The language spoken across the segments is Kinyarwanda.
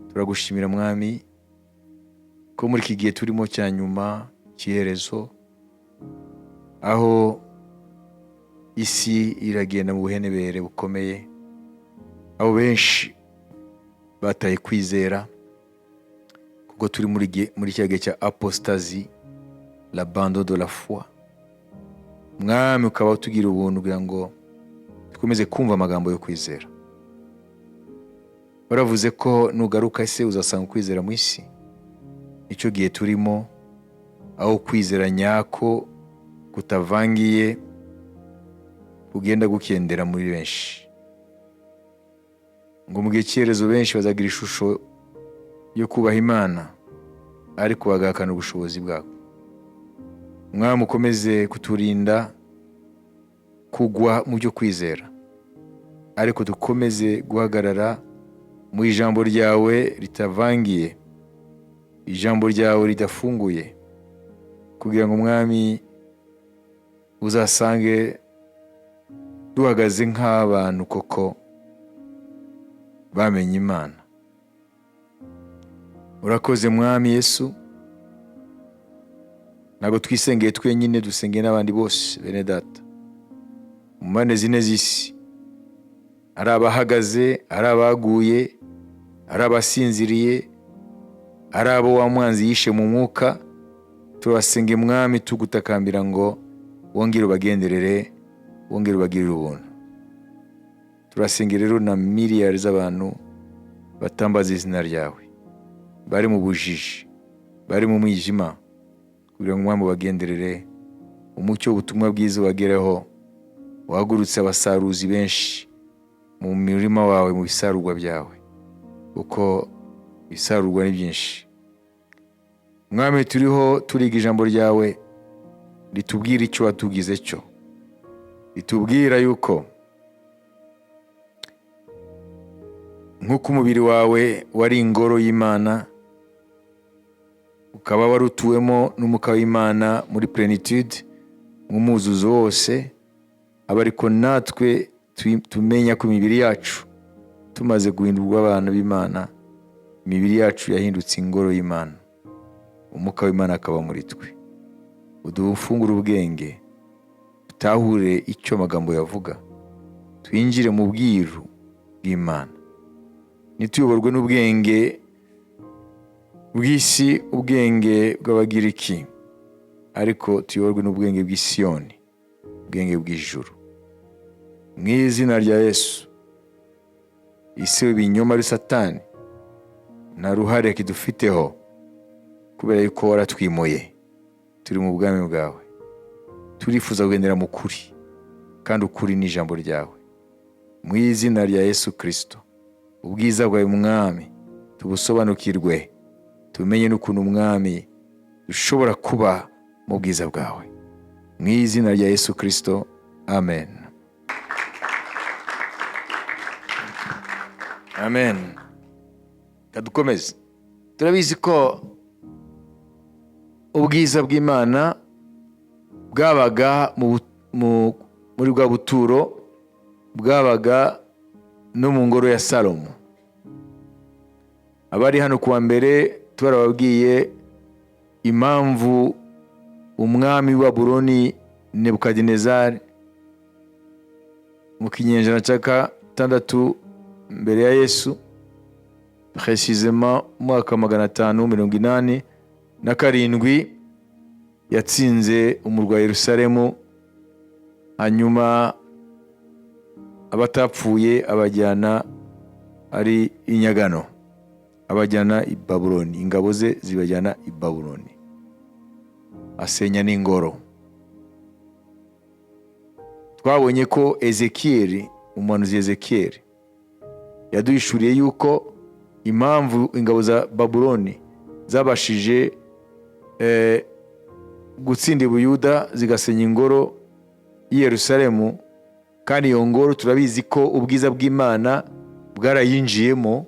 Turagushimira, Mwami, ko muri iki gihe turimo cya nyuma cy'iherezo, aho isi iragenda mu buhenebere bukomeye, aho benshi bataye kwizera, kuko turi muri cya gihe cya apostasie, l'abandon de la foi. Mwami, ukaba utugira ubuntu kugira ngo dukomeze kumva amagambo yo kwizera. Waravuze ko nugaruka ese uzasanga ukwizera mu isi. Icyo gihe turimo, aho kwizera nyako kutavangiye kugenda gukendera muri benshi, ngo mu gihe cy'iherezo benshi bazagira ishusho yo kubaha Imana, ariko bagahakana ubushobozi bwako. Mwami, ukomeze kuturinda kugwa mu byo kwizera, ariko dukomeze guhagarara mu ijambo ryawe ritavangiye, ijambo ryawe ridafunguye, kugira ngo, Mwami, uzasange duhagaze nk'abantu koko bamenye Imana. Urakoze, Mwami Yesu. Ntabwo twisengeye twenyine, dusengeye n'abandi bose, bene data mu mpande zine z'isi, ari abahagaze, ari abaguye, ari abasinziriye, ari abo wa mwanzi yishe mu mwuka. Turabasenga, Mwami, tugutakambira ngo wongere ubagenderere, wongere ubagirire ubuntu. Turasenga rero na miliyari z'abantu batambaza izina ryawe, bari mu bujiji, bari mu mwijima, kugira ngo, Umwami, ubagenderere, umucyo w'ubutumwa bwiza ubagereho, uhagurutse abasaruzi benshi mu murima wawe, mu bisarurwa byawe, kuko ibisarurwa ni byinshi. Mwami, turiho turiga ijambo ryawe ritubwira icyo watugize cyo, ritubwira yuko nk'uko umubiri wawe wari ingoro y'Imana, ukaba wari utuwemo n'umwuka w'Imana muri plenitude, nk'umuzuzo wose, aba ariko natwe tumenya ko imibiri yacu, tumaze guhindurwa abana b'Imana, imibiri yacu yahindutse ingoro y'Imana, umwuka w'Imana akaba muri twe. Uduhe ubwenge, dutahure icyo amagambo yavuga, twinjire mu bwiru bw'Imana, ntituyoborwe n'ubwenge bw'isi, ubwenge bw'Abagiriki, ariko tuyoborwe n'ubwenge bw'Isiyoni, ubwenge bw'ijuru. Mu izina rya Yesu, isi w'ibinyoma ari Satani nta ruhare kidufiteho, kubera yuko waratwimuye, turi mu bwami bwawe. Turifuza kugendera mu kuri, kandi ukuri ni ijambo ryawe. Mu izina rya Yesu Kirisito, ubwiza bwawe, Mwami, tubusobanukirwe, tumenye n'ukuntu, Umwami, dushobora kuba mu bwiza bwawe. Mu izina rya Yesu Kirisito, amen, amen. Kadukomeze. Turabizi ko ubwiza bw'Imana bwabaga muri bwa buturo, bwabaga no mu ngoro ya Salomo. Abari hano kuwa mbere twarababwiye impamvu umwami wa Babuloni Nebukadinezari mu kinyejana cya gatandatu mbere ya Yesu, précisément mu mwaka wa 587, yatsinze umurwa wa Yerusalemu, hanyuma abatapfuye abajyana ari inyagano, abajyana i Babuloni, ingabo ze zibajyana i Babuloni, asenya n'ingoro. Twabonye ko Ezekiyeli, umuhanuzi Ezekiyeli, yaduhishuriye yuko impamvu ingabo za Babuloni zabashije gutsinda Ubuyuda, zigasenya ingoro y'i Yerusalemu, kandi iyo ngoro turabizi ko ubwiza bw'Imana bwarayinjiyemo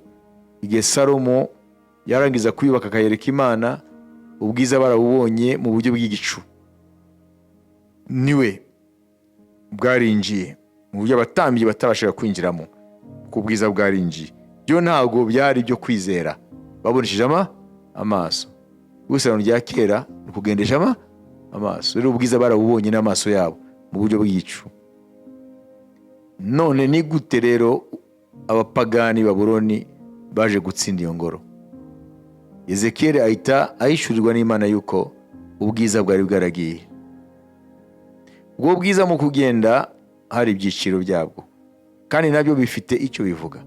igihe Salomo yarangiza kuyubaka akayereka Imana, ubwiza barabubonye mu buryo bw'igicu, niwe bwarinjiye mu buryo abatambyi batabashaga kwinjiramo, kuko ubwiza bwarinjiye. Byo ntabwo byari ibyo kwizera. Babonesheje amaso. Isezerano rya kera ni ukugendesha amaso. Rero ubwiza barabubonye n'amaso yabo mu buryo bw'igicu. None ni gute rero abapagani Babuloni baje gutsinda iyo ngoro? Ezekiyeli ahita ahishurirwa n'Imana yuko ubwiza bwari bwaragiye. Ubwo bwiza mu kugenda hari ibyiciro byabwo, kandi nabyo bifite icyo bivuga.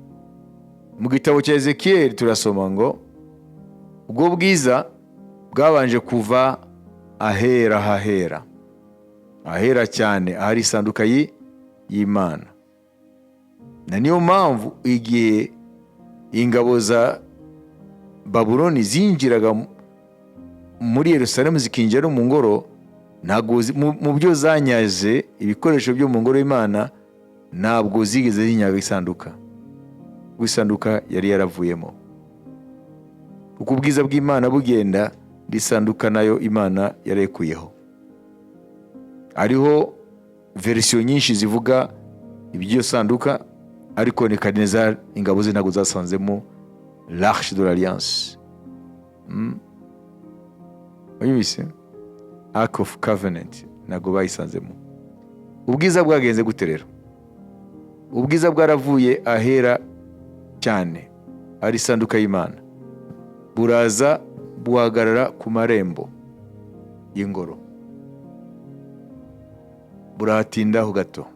Mu gitabo cya Ezekiyeli turasoma ngo ubwo bwiza bwabanje kuva ahera hahera, ahera cyane, ahari isanduka y'Imana. Na niyo mpamvu igihe ingabo za Babuloni zinjiraga muri Yerusalemu, zikinjira no mu ngoro, ntabwo mu byo zanyaze, ibikoresho byo mu ngoro y'Imana, ntabwo zigeze zinyaga isanduka, kuko isanduka yari yaravuyemo. Uko ubwiza bw'Imana bugenda, n'isanduka nayo Imana yarekuyeho. Hariho verisiyo nyinshi zivuga iby'iyo sanduka, ariko Nebukadinezari ingabo ze ntabwo zasanzemo l'Arche de l'Alliance. Wayumvise? Ark of Covenant ntabwo bayisanzemo. Ubwiza bwagenze gute rero? Ubwiza bwaravuye ahera cyane ari isanduka y'Imana, buraza buhagarara ku marembo y'ingoro, burahatindaho gato.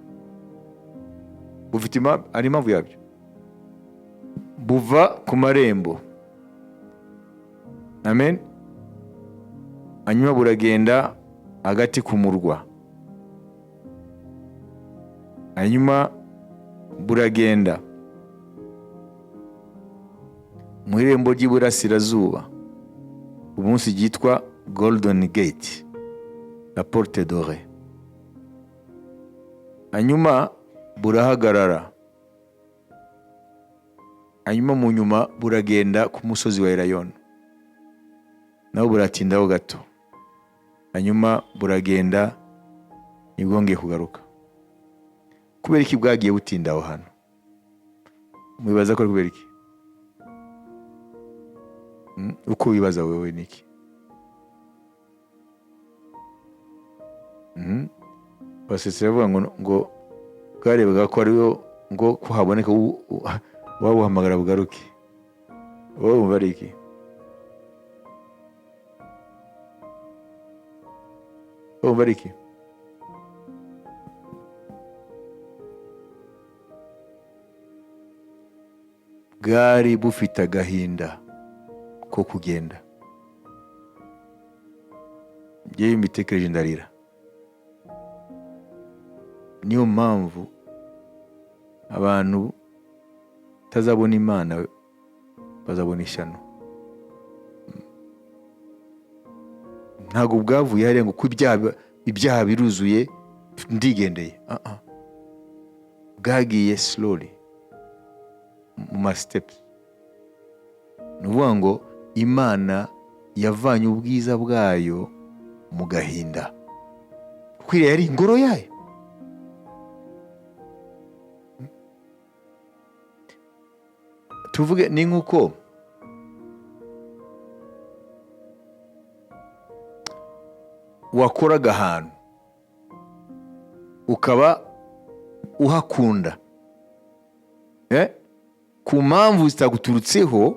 Bufite hari impamvu yabyo. Buva ku marembo, amen, hanyuma buragenda hagati ku murwa, hanyuma buragenda mu irembo ry'iburasirazuba, umunsi ryitwa Golden Gate, la Porte Dorée, hanyuma burahagarara, hanyuma mu nyuma buragenda ku musozi wa Elayono, naho buratindaho gato, hanyuma buragenda, ntibwongeye kugaruka. Kubera iki bwagiye butinda aho hantu? Mwibaza ko ari kubera iki? Uko wibaza wewe ni iki? Basetse bavuga ngo bwarebaga ko ariyo ngo ko haboneka wabuhamagara bugaruke. Wowe wumva ari iki? Wowe wumva ari iki? Bwari bufite agahinda ko kugenda. Njyewe mbitekereje ndarira. Niyo mpamvu abantu batazabona Imana bazabona ishyano. Ntabwo bwavuye hariya ngo ko ibyaha biruzuye ndigendeye. Ah, ah. Bwagiye slowly mu ma steps. Ni ukuvuga ngo Imana yavanye ubwiza bwayo mu gahinda, kuko iriya yari ingoro yayo. Tuvuge ni nk'uko wakoraga ahantu ukaba uhakunda, ku mpamvu zitaguturutseho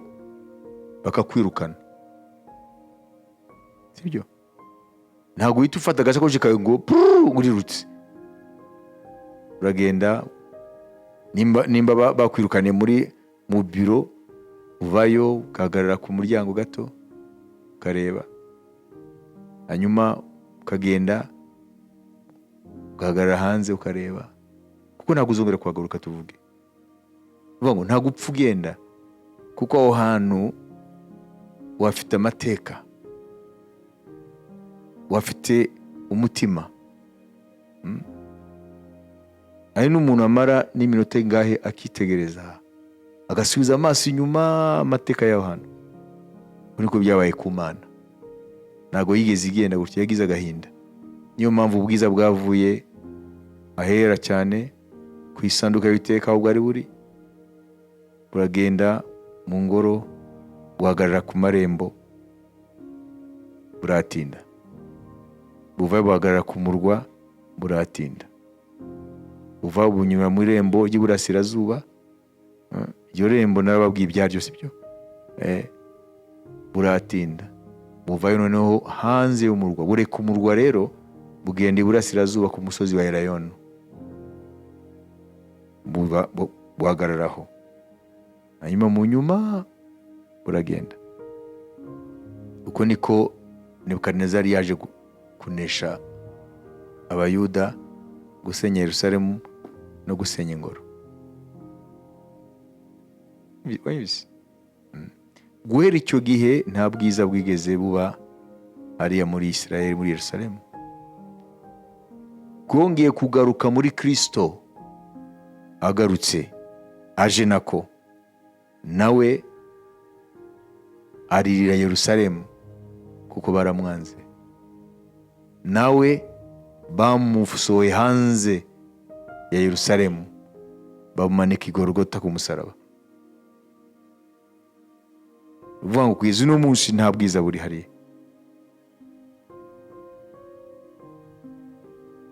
bakakwirukana, sibyo? Ntabwo uhita ufata agasakoshi kawe ngo pururu, urirutse uragenda. Nimba bakwirukaniye mu biro, uvayo ugahagarara ku muryango gato ukareba, hanyuma ukagenda ugahagarara hanze ukareba, kuko ntabwo uzongera kuhagaruka. Tuvuge uvuga ngo ntabwo upfa ugenda, kuko aho hantu wafite amateka, wafite umutima. Hari n'umuntu amara n'iminota ingahe akitegereza, agasubiza amaso inyuma amateka y'aho hantu. Niko byabaye ku Mana, ntabwo yigeze igenda gutya, yagize agahinda. Niyo mpamvu ubwiza bwavuye ahera cyane ku isanduka y'Uwiteka aho bwari buri, buragenda mu ngoro, Buhagarara ku marembo, buratinda. Buvayo, buhagarara ku murwa, buratinda. Buvayo, bunyura mu irembo ry'iburasirazuba. Iryo rembo narababwiye ibyaryo, sibyo? Buratinda. Buvayo noneho hanze y'umurwa, bureka umurwa rero, bugenda iburasirazuba ku musozi wa Elayono, buhagararaho. Hanyuma mu nyuma buragenda. Uko niko Nebukadinezari yaje kunesha Abayuda, gusenya Yerusalemu no gusenya ingoro. Wabizi? Guhera icyo gihe nta bwiza bwigeze buba hariya muri Israel, muri Yerusalemu. Bwongeye kugaruka muri Kristo agarutse aje, nako nawe aririra Yerusalemu kuko baramwanze, nawe bamusohoye hanze ya Yerusalemu, bamumanika i Gorogota ku musaraba. Uvuga ngo kugeza uno munsi nta bwiza buri hariya.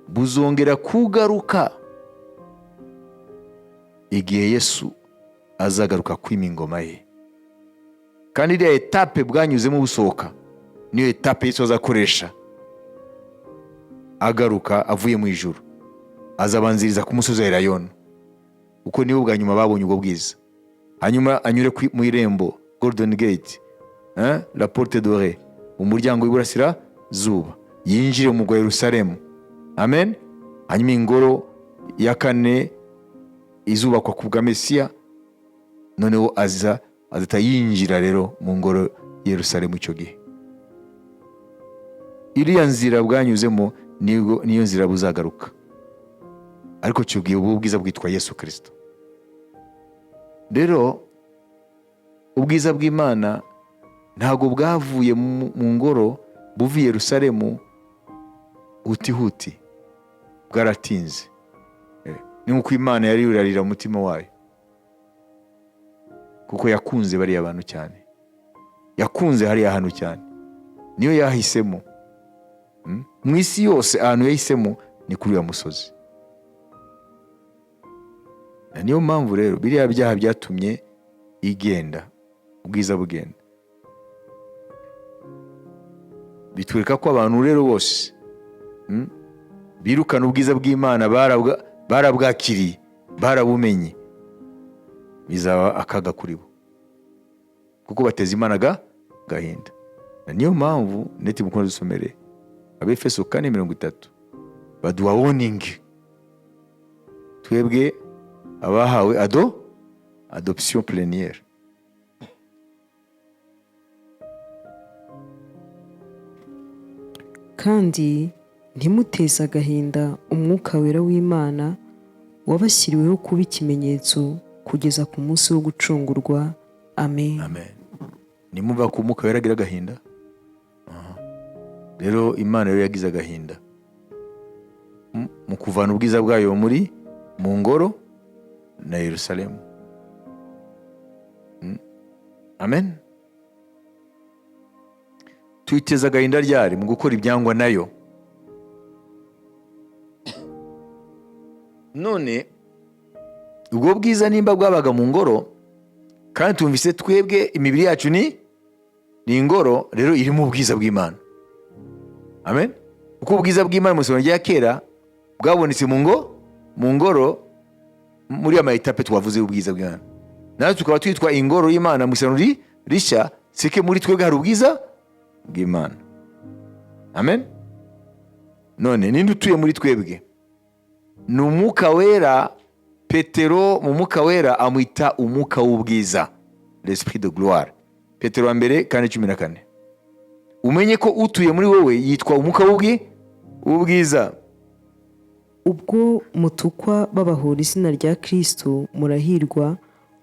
Buzongera kugaruka igihe Yesu azagaruka kwima ingoma ye. Kandi iriya étape bwanyuzemo busohoka niyo étape Yesu azakoresha agaruka avuye mu ijuru. Azabanziriza ku musozi wa Elayono, kuko nibo bwa nyuma babonye ubwo bwiza. Hanyuma anyure mu irembo Golden Gate, la porte dorée, umuryango w'iburasirazuba, yinjire mu murwa wa Yerusalemu. Amen. Hanyuma ingoro ya kane izubakwa ku bwa Mesiya, noneho aza azahita yinjira rero mu ngoro ya Yerusalemu. Icyo gihe iriya nzira bwanyuzemo niyo nzira buzagaruka, ariko icyo gihe ubu bwiza bwitwa Yesu Kirisito. Rero ubwiza bw'Imana ntabwo bwavuye mu ngoro buvuye Yerusalemu hutihuti, bwaratinze. Ni nk'uko Imana yari yurarira umutima wayo, kuko yakunze bariya bantu cyane, yakunze hariya hantu cyane, niyo yahisemo. Mu isi yose ahantu yahisemo ni kuri uriya musozi. Na niyo mpamvu rero biriya byaha byatumye igenda, ubwiza bugenda. Bitwereka ko abantu rero bose birukana ubwiza bw'Imana barabwakiriye, barabumenye, bizaba akaga kuri bo, kuko bateza Imana gahinda. Na niyo mpamvu neti mukunda dusomere Abefeso 4:30, baduha warning twebwe abahawe adoption plénière. Kandi ntimuteze agahinda Umwuka Wera w'Imana wabashyiriweho kuba ikimenyetso kugeza ku munsi wo gucungurwa. Amen. Amen. Nimuva ku Mwuka Wera agira agahinda. Aha. Rero Imana rero yagize agahinda mu kuvana ubwiza bwayo muri mu ngoro na Yerusalemu. Amen. Tuyiteza agahinda ryari? Mu gukora ibyangwa nayo. None ubwo bwiza nimba bwabaga mu ngoro, kandi tumvise twebwe imibiri yacu ni ingoro, rero irimo ubwiza bw'Imana. Amen. Kuko ubwiza bw'Imana mu isezerano rya kera bwabonetse mu ngoro, muri ama étapes twavuze ubwiza bw'Imana. Natwe tukaba twitwa ingoro y'Imana mu isezerano rishya, sike muri twebwe hari ubwiza bw'Imana. Amen. None ninde utuye muri twebwe? Ni Umwuka Wera. Petero mu Mwuka Wera amwita umwuka w'ubwiza, l'esprit de gloire. Petero wa mbere 4:14. Umenye ko utuye muri wowe yitwa umwuka w'ubwiza. Ubwo mutukwa babahora izina rya Kristo murahirwa,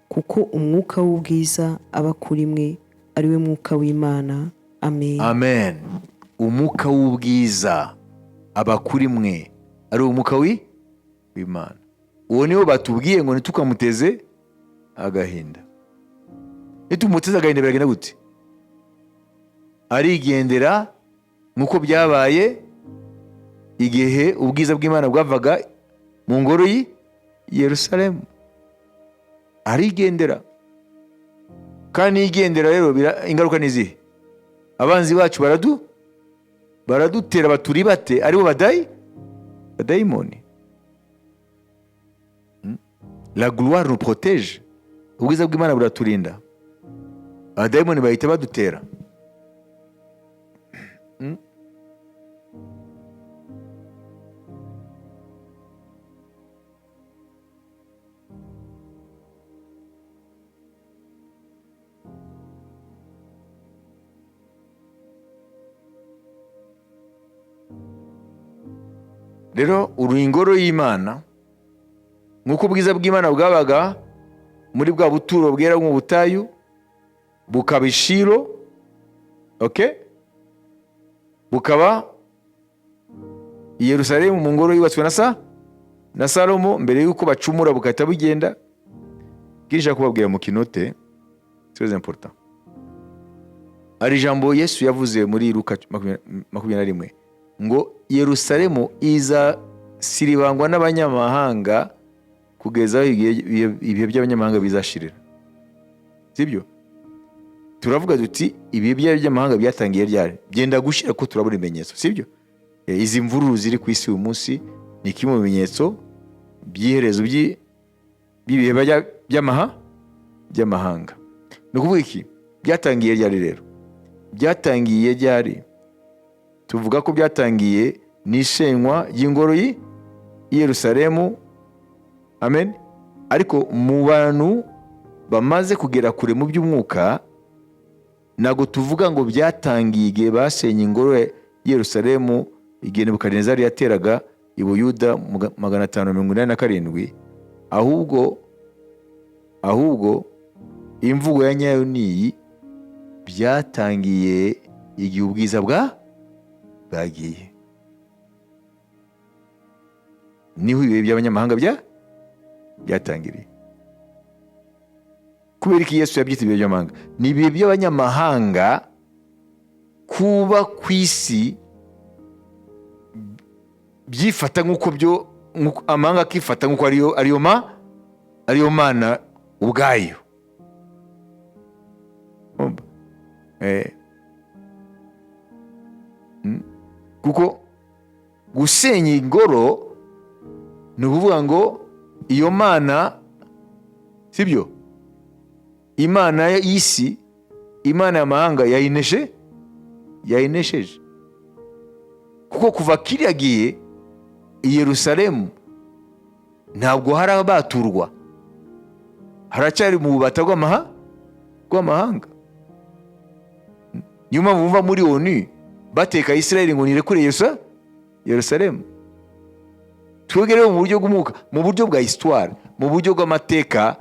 kuko umwuka w'ubwiza aba kuri mwe, ari we mwuka w'Imana. Amen. Amen. Umwuka w'ubwiza aba kuri mwe, ari umwuka w'Imana. Uwo niwo batubwiye ngo ntitukamuteze agahinda. Nitumuteza agahinda biragenda gute? Arigendera, nk'uko byabaye igihe ubwiza bw'Imana bwavaga mu ngoro y'i Yerusalemu. Arigendera. Kandi niyigendera rero, ingaruka ni izihe? Abanzi bacu baradutera, baturibate, aribo badayimoni. La gloire nous protège. Ubwiza bw'Imana buraturinda. Abadayimoni bahita badutera. Rero uri ingoro y'Imana, nk'uko ubwiza bw'Imana bwabaga muri bwa buturo bwera mu butayu, bukaba i Shilo, okay? Bukaba i Yerusalemu mu ngoro yubatswe na Salomo mbere y'uko bacumura, bugahita bugenda. Bwije kubabwira mu kinote, très important. Hari ijambo Yesu yavuze muri Luka 21 ngo Yerusalemu izasiribangwa n'abanyamahanga kugeza aho ibihe by'abanyamahanga bizashirira. Sibyo? Turavuga duti ibihe by'abanyamahanga byatangiye ryari? Byenda gushira ko turabona ibimenyetso, sibyo? Izi mvururu ziri ku isi uyu munsi ni kimwe mu bimenyetso by'iherezo by'ibihe by'amahanga. Ni ukuvuga iki? Byatangiye ryari rero? Byatangiye ryari? Tuvuga ko byatangiye n'ishenywa ry'ingoro y'i Yerusalemu. Amen. Ariko mu bantu bamaze kugera kure mu by'umwuka, ntabwo tuvuga ngo byatangiye igihe basenye ingoro ya Yerusalemu, igihe Nebukadinezari yateraga i Buyuda mu 587, ahubwo imvugo ya nyayo ni iyi: byatangiye igihe ubwiza bwagiye, niho ibihe by'abanyamahanga byatangiriye. Kubera iki Yesu yabyita ibihe by'amahanga? Ni ibihe by'abanyamahanga kuba ku isi byifata nk'uko byo, nk'uko amahanga akifata nk'uko ariyo mana ubwayo. Urumva? Kuko gusenya ingoro ni ukuvuga ngo iyo mana, sibyo, imana y'isi, imana y'amahanga yayinesheje. Kuko kuva kiriya gihe i Yerusalemu ntabwo hari abaturwa, haracyari mu bubata bw'amahanga. Niyo mpamvu bumva muri ONU bateka Israel ngo nirekure Yerusalemu. Twebwe rero mu buryo bw'umwuka, mu buryo bwa histoire, mu buryo bw'amateka,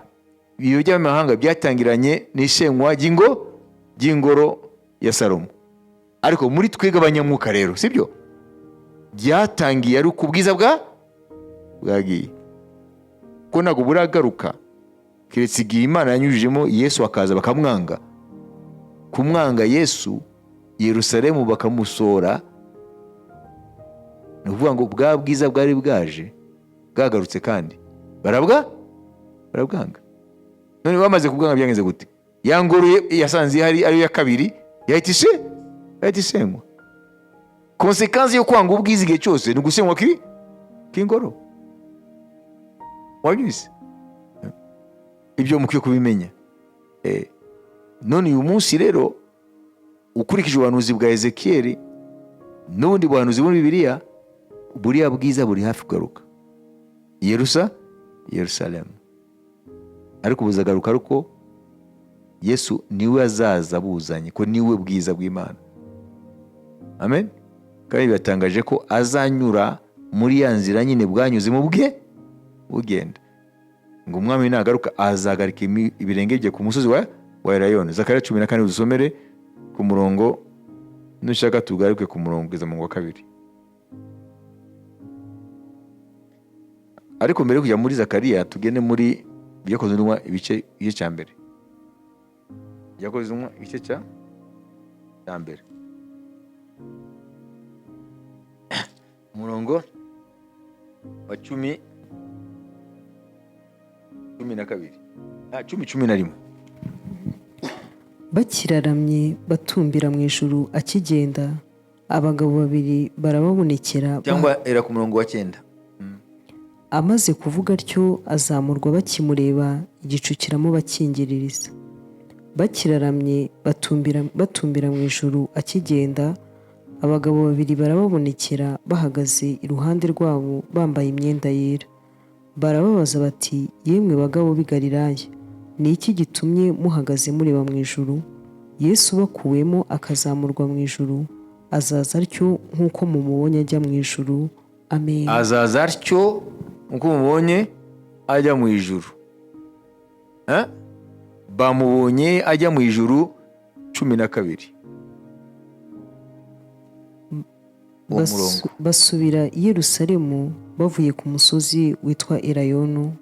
ibihe by'amahanga byatangiranye n'ishenywa ry'ingoro ya Salomo. Ariko muri twebwe abanyamwuka rero, sibyo, byatangiye ari uko ubwiza bwagiye, ko ntabwo buragaruka, keretse igihe Imana yanyujijemo Yesu akaza bakamwanga. Kumwanga Yesu, Yerusalemu bakamusora, ni ukuvuga ngo bwa bwiza bwari bwaje bwagarutse, kandi barabwanga. None bamaze kubwanga byagenze gute? Ya ngoro yasanze ihari ariyo ya kabiri yahita isenywa. Conséquence yo kwanga ubwiza igihe cyose ni ugusenywa k'ingoro. Wabyumvise? Ibyo mukwiye kubimenya. None uyu munsi rero, ukurikije ubuhanuzi bwa Ezekiyeli n'ubundi buhanuzi muri Bibiliya, buriya bwiza buri hafi kugaruka Yerusalemu. Ariko buzagaruka ariko Yesu niwe azaza buzanye, ko niwe bwiza bw'Imana. Amen. Kandi biratangaje ko azanyura muri ya nzira nyine bwanyuze mu bwe bugenda. Ngo umwami nagaruka azahagarika ibirenge bye ku musozi wa Elayono. Zakariya 14, dusomere ku murongo, nushaka tugaruke ku murongo kugeza mu wa 2. Ariko mbere yo kujya muri Zakariya, tugende muri Ibyakozwe n'Intumwa igice cya mbere. Yakoze igice cya mbere, umurongo wa 10, 12, 10, 11. Bakiraramye batumbira mu ijuru akigenda, abagabo babiri barababonekera. Cyangwa era ku murongo wa 9. Amaze kuvuga atyo azamurwa bakimureba, igicu kiramubakingiririza. Bakiraramye batumbira mu ijuru akigenda, abagabo babiri barababonekera bahagaze iruhande rwabo bambaye imyenda yera. Barababaza bati: "Yemwe bagabo b'i Galilaya, ni iki gitumye muhagaze mureba mu ijuru? Yesu bakuwemo akazamurwa mu ijuru azaza atyo nk'uko mumubonye ajya mu ijuru." Amen. Azaza atyo nk'uko mubonye ajya mu ijuru. Eh? Bamubonye ajya mu ijuru, 12, uwo murongo. Basubira i Yerusalemu bavuye ku musozi witwa Elayono,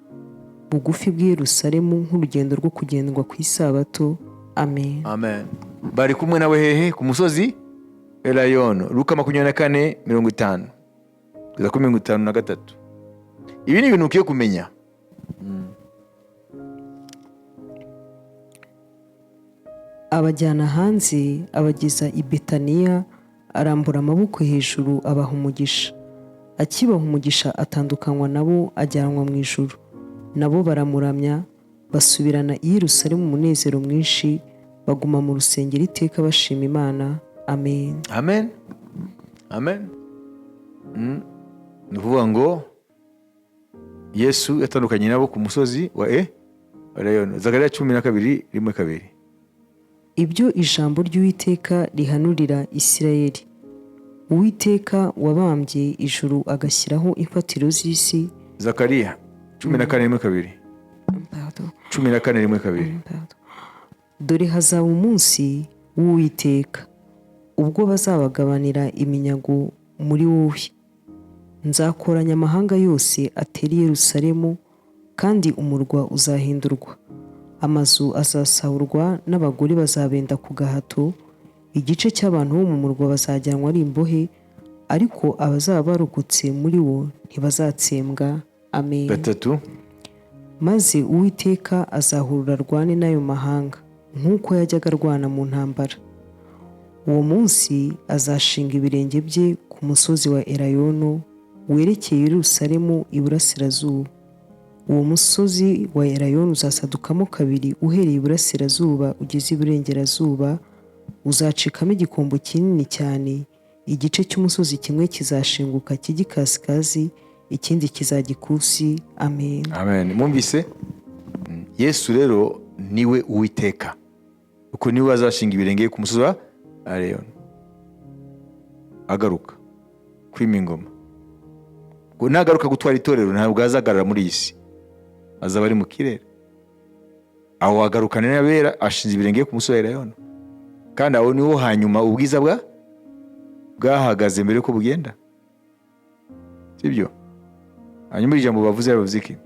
bugufi bw'i Yerusalemu nk'urugendo rwo kugendwa ku isabato. Amen. Amen. Bari kumwe nawe hehe? Ku musozi Elayono. Luka 24, 50 kugeza kuri 53. Ibi ni ibintu ukwiye kumenya. Abajyana hanze, abageza i Betaniya, arambura amaboko hejuru abaha umugisha. Akibaha umugisha atandukanywa nabo ajyanwa mu ijuru. Nabo baramuramya, basubirana i Yerusalemu umunezero mwinshi, baguma mu rusengero iteka bashima Imana. Amen. Amen, amen. Ni ukuvuga ngo Yesu yatandukanye nabo ku musozi wa Elayono. Zakariya 12, 1, 2. Ibyo ijambo ry'Uwiteka rihanurira Isirayeli. Uwiteka wabambye ijuru agashyiraho imfatiro z'isi. Zakariya 14, 1, 2. Pardon. 14, 1, 2. Pardon. Dore hazaba umunsi w'Uwiteka, ubwo bazabagabanira iminyago muri wowe. Nzakoranya amahanga yose atere i Yerusalemu, kandi umurwa uzahindurwa. Amazu azasahurwa n'abagore bazabenda ku gahato, igice cy'abantu bo mu murwa bazajyanwa ari imbohe, ariko abazaba barokotse muri wo ntibazatsembwa. Amen. 3. Maze Uwiteka azahurura arwane n'ayo mahanga nk'uko yajyaga arwana mu ntambara. Uwo munsi azashinga ibirenge bye ku musozi wa Elayono werekeye Yerusalemu iburasirazuba. Uwo musozi wa Elayono uzasadukamo kabiri uhereye iburasirazuba ugeze iburengerazuba, uzacikamo igikombo kinini cyane, igice cy'umusozi kimwe kizashinguka kijye ikasikazi, ikindi kizajya ikusi. Amen. Amen. Mwumvise? Yesu rero niwe Uwiteka, kuko niwe azashinga ibirenge ku musozi wa Elayono agaruka kwima ingoma. Ngo nagaruka gutwara itorero ntabwo azahagarara muri iyi si, azaba ari mu kirere. Aho agarukana n'abera ashinze ibirenge ku musozi wa Elayono, kandi aho niho hanyuma ubwiza bwahagaze mbere yuko bugenda, sibyo? Hanyuma ijambo bavuze bavuze iki?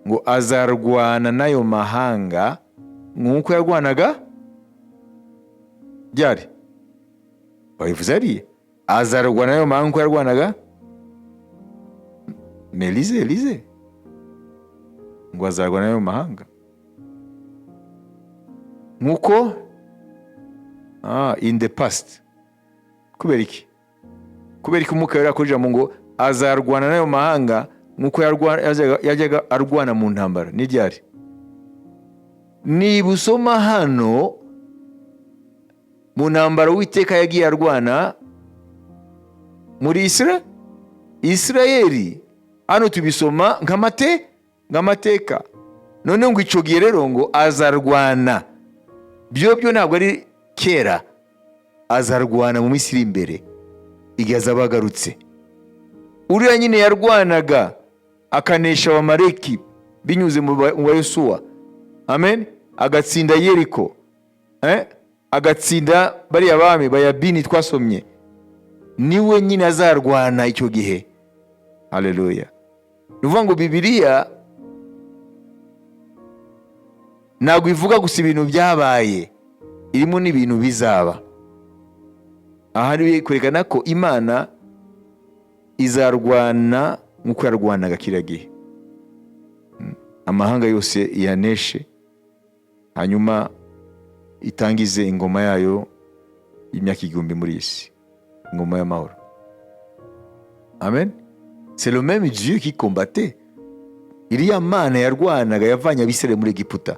Ngo azarwana n'ayo mahanga nk'uko yarwanaga ryari? Babivuze hariya, azarwana n'ayo mahanga nk'uko yarwanaga. Melize elize ngo azarwana n'ayo mahanga nk'uko in the past. Kubera iki? Kubera iki Umwuka Wera akora ijambo ngo azarwana n'ayo mahanga nk'uko yajyaga arwana mu ntambara? Ni ryari? Niba usoma hano mu ntambara Uwiteka yagiye arwana muri Isirayeli, hano tubisoma nk'amateka. None ngo icyo gihe rero ngo azarwana, byo ntabwo ari kera, azarwana mu minsi iri imbere igihe azaba agarutse. Uriya nyine yarwanaga akanesha Abamaleki binyuze mu ba Yosuwa, amen, agatsinda Yeriko, agatsinda bariya bami Bayabini twasomye, niwe nyine azarwana icyo gihe. Haleluya! Ni ukuvuga ngo Bibiliya ntabwo ivuga gusa ibintu byabaye. Irimo n'ibintu bizaba. Aha ni kwerekana ko Imana izarwana nk'uko yarwanaga kiriya gihe. Amahanga yose iyaneshe, hanyuma itangize ingoma yayo y'imyaka 1000 muri iyi si, ingoma y'amahoro. Amen. C'est le même Dieu qui combattait. Iriya Mana yarwanaga, yavanye Abisirayeli muri Egiputa,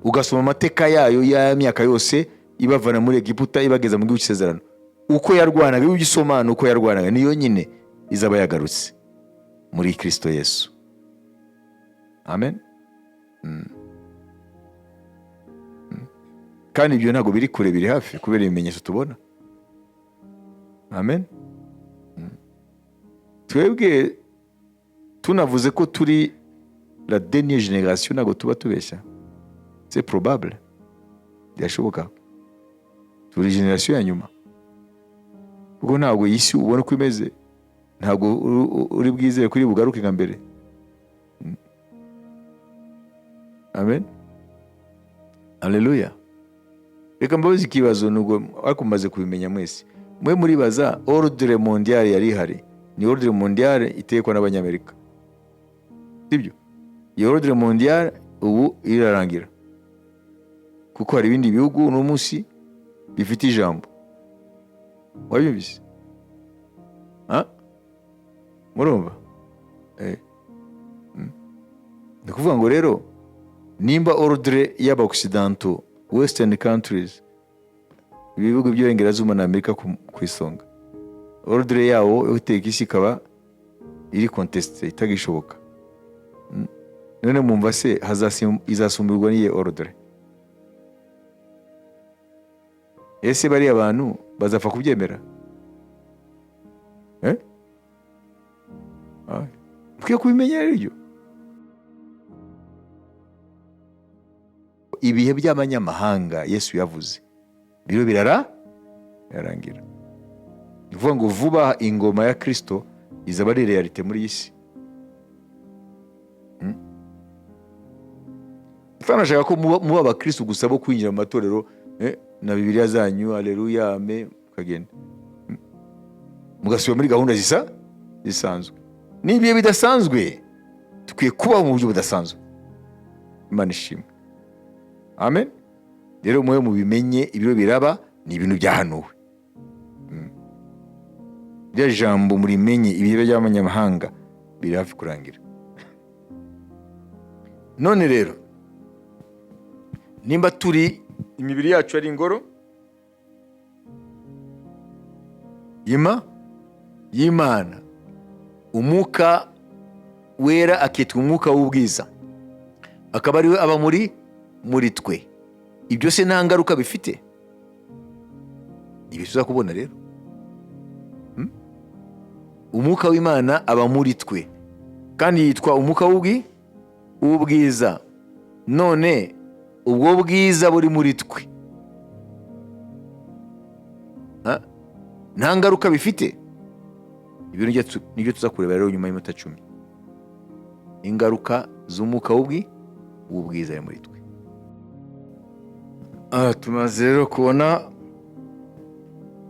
ugasoma amateka yayo y'imyaka yose ibavana muri Egiputa, ibageza mu gihugu cy'isezerano, uko yarwanaga, iyo ugisoma uko yarwanaga, niyo nyine izaba yagarutse muri Kristo Yesu. Amen. Kandi ibyo ntabwo biri kure, biri hafi, kubera ibimenyetso tubona. Amen. Twebwe tunavuze ko turi la dernière génération, ntabwo tuba tubeshya. C'est probable, birashoboka, turi génération ya nyuma, kuko ntabwo iyi si ubona uko imeze, ntabwo uri bwizere kuri bugaruke nka mbere. Amen, aleluya. Reka mbabaze ikibazo, nubwo ariko mumaze kubimenya mwese. Mwe muribaza, ordre mondiale yari ihari ni ordre mondiale itekwa n'Abanyamerika, sibyo? Iyo ordre mondiale ubu irarangira, kuko hari ibindi bihugu uno munsi bifite ijambo. Wabyumvise? Ha? Murumva? Ni ukuvuga ngo rero nimba ordre y'Aba-Occidentaux, western countries, ibihugu by'Iburengerazuba na Amerika ku isonga, ordre yawo yo guteka isi ikaba iri contestée, itagishoboka. None mumva se izasumbirwa n'iyi ordre? Ese bariya bantu bazapfa kubyemera? Eh? Ah, mukwiye kubimenya rero ibyo. Ibihe by'abanyamahanga Yesu yavuze biro birarangira. Ni ukuvuga ngo vuba ingoma ya Kristo izaba ari réalité muri iyi si. Nashaka ko muba abakristo gusa bo kwinjira mu matorero, na Bibiliya zanyu, aleluya, ame, mukagenda. Mugasubira muri gahunda zisa zisanzwe. Ni ibihe bidasanzwe, dukwiye kubaho mu buryo budasanzwe. Imana ishimwe. Amen. Rero mube mubimenye, ibiro biraba ni ibintu byahanuwe. Rya jambo murimenye, ibihe by'abanyamahanga biri hafi kurangira. None rero nimba turi imibiri yacu ari ingoro y'Imana, Umwuka Wera akitwa umwuka w'ubwiza, akaba ariwe aba muri twe, ibyo se nta ngaruka bifite? Ibi tuzakubona rero. Umwuka w'Imana aba muri twe kandi yitwa umwuka w'ubwiza. None ubwo bwiza buri muri twe, ha? Nta ngaruka bifite? Ibyo nibyo tuza kureba rero nyuma y'iminota 10, ingaruka z'umwuka w'ubwiza ari muri twe. Tumaze rero kubona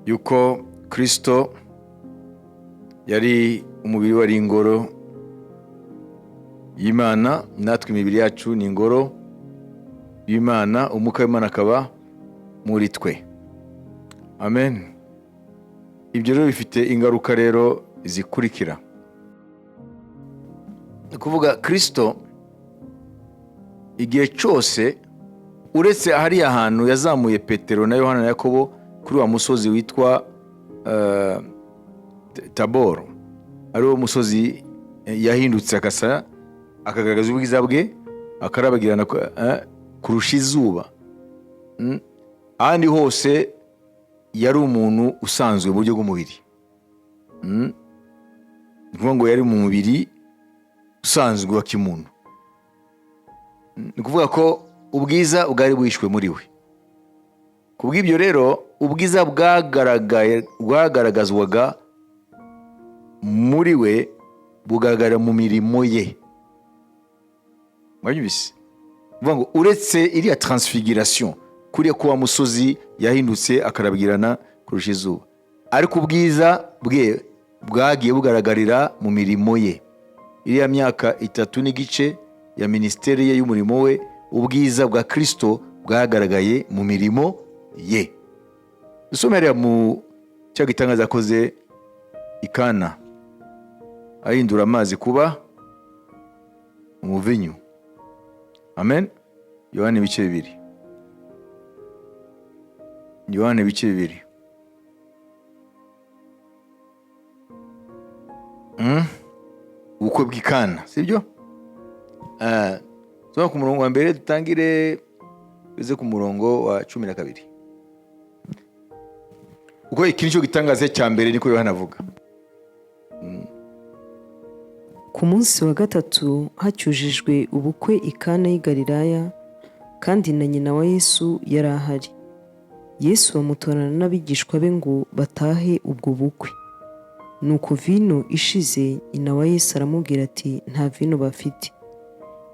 yuko Kristo yari umubiri, wari ingoro y'Imana, natwe imibiri yacu ni ingoro y'Imana, umwuka w'Imana akaba muri twe. Amen. Ibyo rero bifite ingaruka rero zikurikira. Ni ukuvuga Kristo igihe cyose, uretse hariya hantu yazamuye Petero na Yohana na Yakobo kuri wa musozi witwa Taboro, ari wo musozi yahindutse akasa, akagaragaza ubwiza bwe, akarabagirana kurusha izuba. Ahandi hose yari umuntu usanzwe mu buryo bw'umubiri. Ni ukuvuga ngo yari mu mubiri usanzwe wa kimuntu. Ni ukuvuga ko ubwiza bwari buhishwe muri we. Ku bw'ibyo rero ubwiza bwagaragazwaga muri we bugaragara mu mirimo ye. Mwabyumvise? Kuvuga ngo uretse iriya transfiguration Kuriya kuwa musozi yahindutse akarabwirana kurusha izuba, ariko ubwiza bwe bwagiye bugaragarira mu mirimo ye. Iriya myaka 3 n'igice ya minisiteri ye y'umurimo we, ubwiza bwa Kirisito bwagaragaye mu mirimo ye. Dusome hariya mu cya gitangaza yakoze i Kana, ahindura amazi kuba umuvinyu. Amen. Yohani ibice 2, Yohani ibice 2. Ubukwe bw'i Kana, sibyo? Soma ku murongo wa mbere, dutangire uze ku murongo wa 12, kuko iki nicyo gitangaza cya mbere, niko Yohana avuga. Ku munsi wa gatatu hacyujijwe ubukwe i Kana y'i Galilaya, kandi na nyina wa Yesu yari ahari. Yesu bamutorana n'abigishwa be ngo batahe ubwo bukwe. Nuko vino ishize, nyina wa Yesu aramubwira ati: "Nta vino bafite."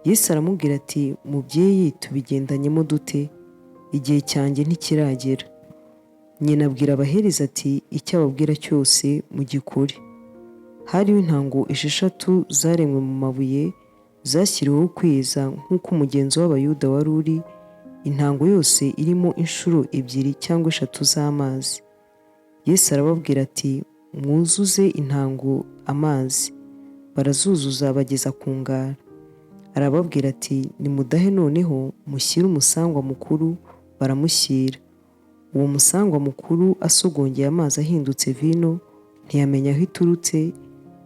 Yesu aramubwira ati: "Mubyeyi, tubigendanyemo dute? Igihe cyanjye ntikiragera." Nyina abwira abahereza ati: "Icyo ababwira cyose mugikore." Hariho intango 6 zaremwe mu mabuye, zashyiriweho kweza nk'uko umugenzo w'Abayuda wari uri, intango yose irimo inshuro 2 cyangwa 3 z'amazi. Yesu arababwira ati: "Mwuzuze intango amazi." Barazuzuza bageza ku ngara. Arababwira ati: "Nimudahe noneho mushyire umusangwa mukuru." Baramushyira. Uwo musangwa mukuru asogongeye amazi ahindutse vino, ntiyamenya aho iturutse,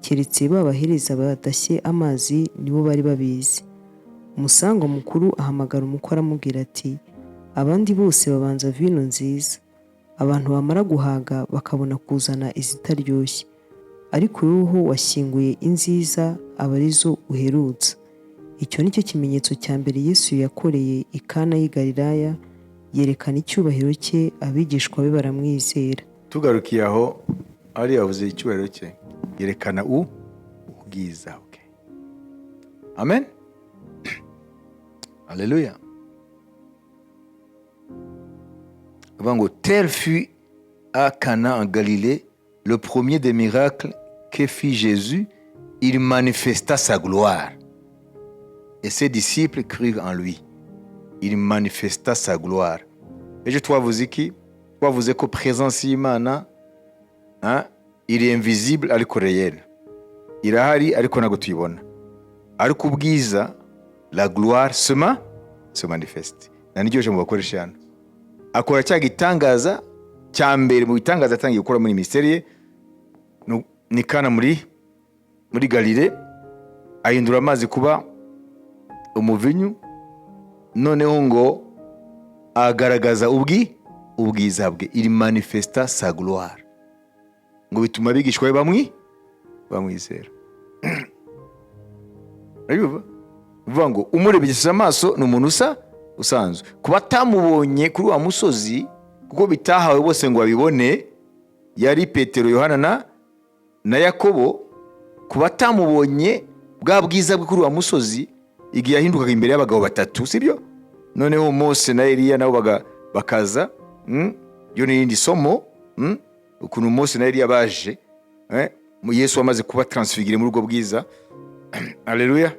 keretse babahereza badashye amazi, nibo bari babizi. Umusangwa mukuru ahamagara umukwe, aramubwira ati: "Abandi bose babanza vino nziza, abantu bamara guhaga bakabona kuzana izitaryoshye, ariko wowe washyinguye inziza, aba arizo uherutsa." Icyo ni cyo kimenyetso cya mbere Yesu yakoreye i Kana y'i Galilaya, yerekana icyubahiro cye, abigishwa be baramwizera. Tugarukiye aho, ari yavuze icyubahiro cye, yerekana ubwiza bwe. Amen, haleluya. Avuga ngo: "Tel fut à Cana en Galilée le premier des miracles que fit Jésus, il manifesta sa gloire et ses disciples crurent en lui." Il manifesta sa gloire. Ejo twavuze iki? Twavuze ko présence y'Imana, hein, iri invisible ariko réel, irahari ariko ntabwo tuyibona, ariko ubwiza, la gloire, se manifeste. Na niryo jambo bakoresha hano. Akora cya gitangaza cya mbere mu bitangaza yatangiye gukora muri minisiteri ye, ni Kana muri Galile, ahindura amazi kuba umuvinyu, noneho ngo agaragaza ubwiza bwe, il manifesta sa gloire, ngo bituma abigishwa be bamwizera. Urabyumva? Bivuga ngo umurebesheje amaso ni umuntu usanzwe. Kuba atamubonye kuri wa musozi, kuko bitahawe bose ngo babibone, yari Petero, Yohana na Yakobo. Kuba atamubonye bwa bwiza bwe kuri wa musozi igihe yahindukaga imbere y'abagabo batatu, sibyo? Noneho Mose na Eliya nabo bakaza. Ryo ni irindi somo, ukuntu Mose na Eliya baje, Yesu amaze kuba transfiguré muri ubwo bwiza. Aleluya.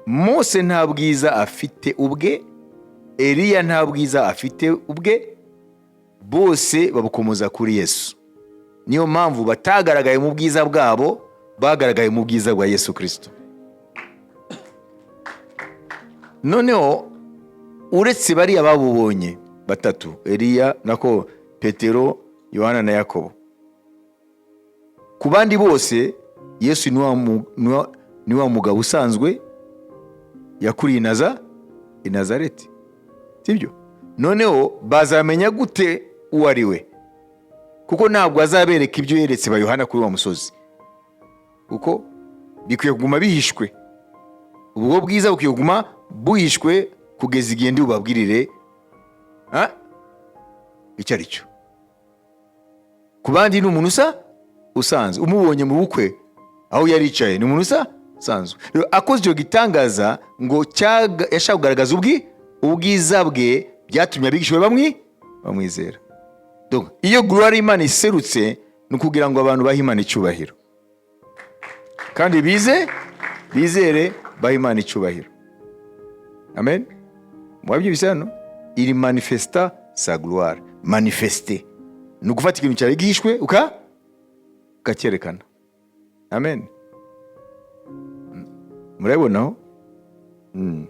Mose nta bwiza afite ubwe, Eliya nta bwiza afite ubwe, bose babukomoza kuri Yesu. Niyo mpamvu batagaragaye mu bwiza bwabo, bagaragaye mu bwiza bwa Yesu Kirisito. Noneho uretse bariya babubonye batatu, Eliya, nako Petero, Yohana na Yakobo, ku bandi bose Yesu ni wa mugabo usanzwe yakuriye i Nazareti, sibyo? Noneho bazamenya gute uwo ari we? Kuko ntabwo azabereka ibyo yeretse ba Yohana kuri wa musozi, kuko bikwiye kuguma bihishwe. Ubwo bwiza bukwiye kuguma buhishwe kugeza igihe ndi bubabwirire icyo ari cyo. Ku bandi ni umuntu usanzwe, umubonye mu bukwe aho yari yicaye ni umuntu usanzwe. Rero akoze icyo gitangaza ngo yashaka kugaragaza ubwiza bwe. Byatumye abigishwa be bamwizera. Donc, iyo gloire y'Imana iserutse, ni ukugira ngo abantu bahe Imana icyubahiro, kandi bizere, bahe Imana icyubahiro. Amen. Mwabyumvise hano? Il manifesta sa gloire. Manifester ni ugufata ikintu cyari gihishwe ukacyerekana. Amen. Murabibonaho? Ni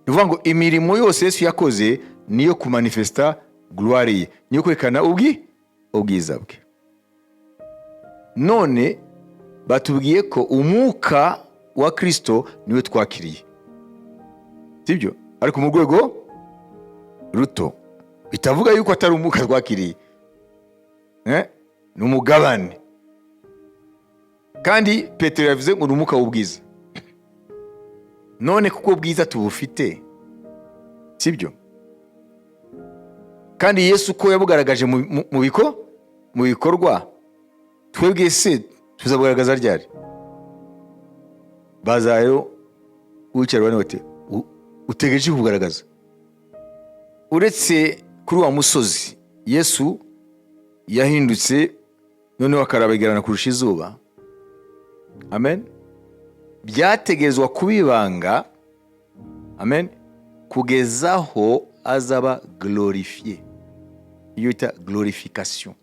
ukuvuga ngo imirimo yose Yesu yakoze niyo kumanifesta gloire ye, niyo kwerekana ubwiza bwe. None batubwiye ko umwuka wa Kristo niwe twakiriye, sibyo? Ariko mu rwego ruto, bitavuga yuko atari umwuka twakiriye. Ni umugabane. Kandi Petero yavuze ngo ni umwuka w'ubwiza. None kuko ubwiza tubufite, sibyo? Kandi Yesu ko yabugaragaje mu bikorwa, twebwe se tuzabugaragaza ryari? Bazayo wicara bane bati: "Utegereje kubugaragaza?" Uretse kuri wa musozi Yesu yahindutse, noneho akarabagirana kurusha izuba. Amen. Byategerezwa kuba ibanga, amen, kugeza aho azaba glorifié, iyo bita glorification,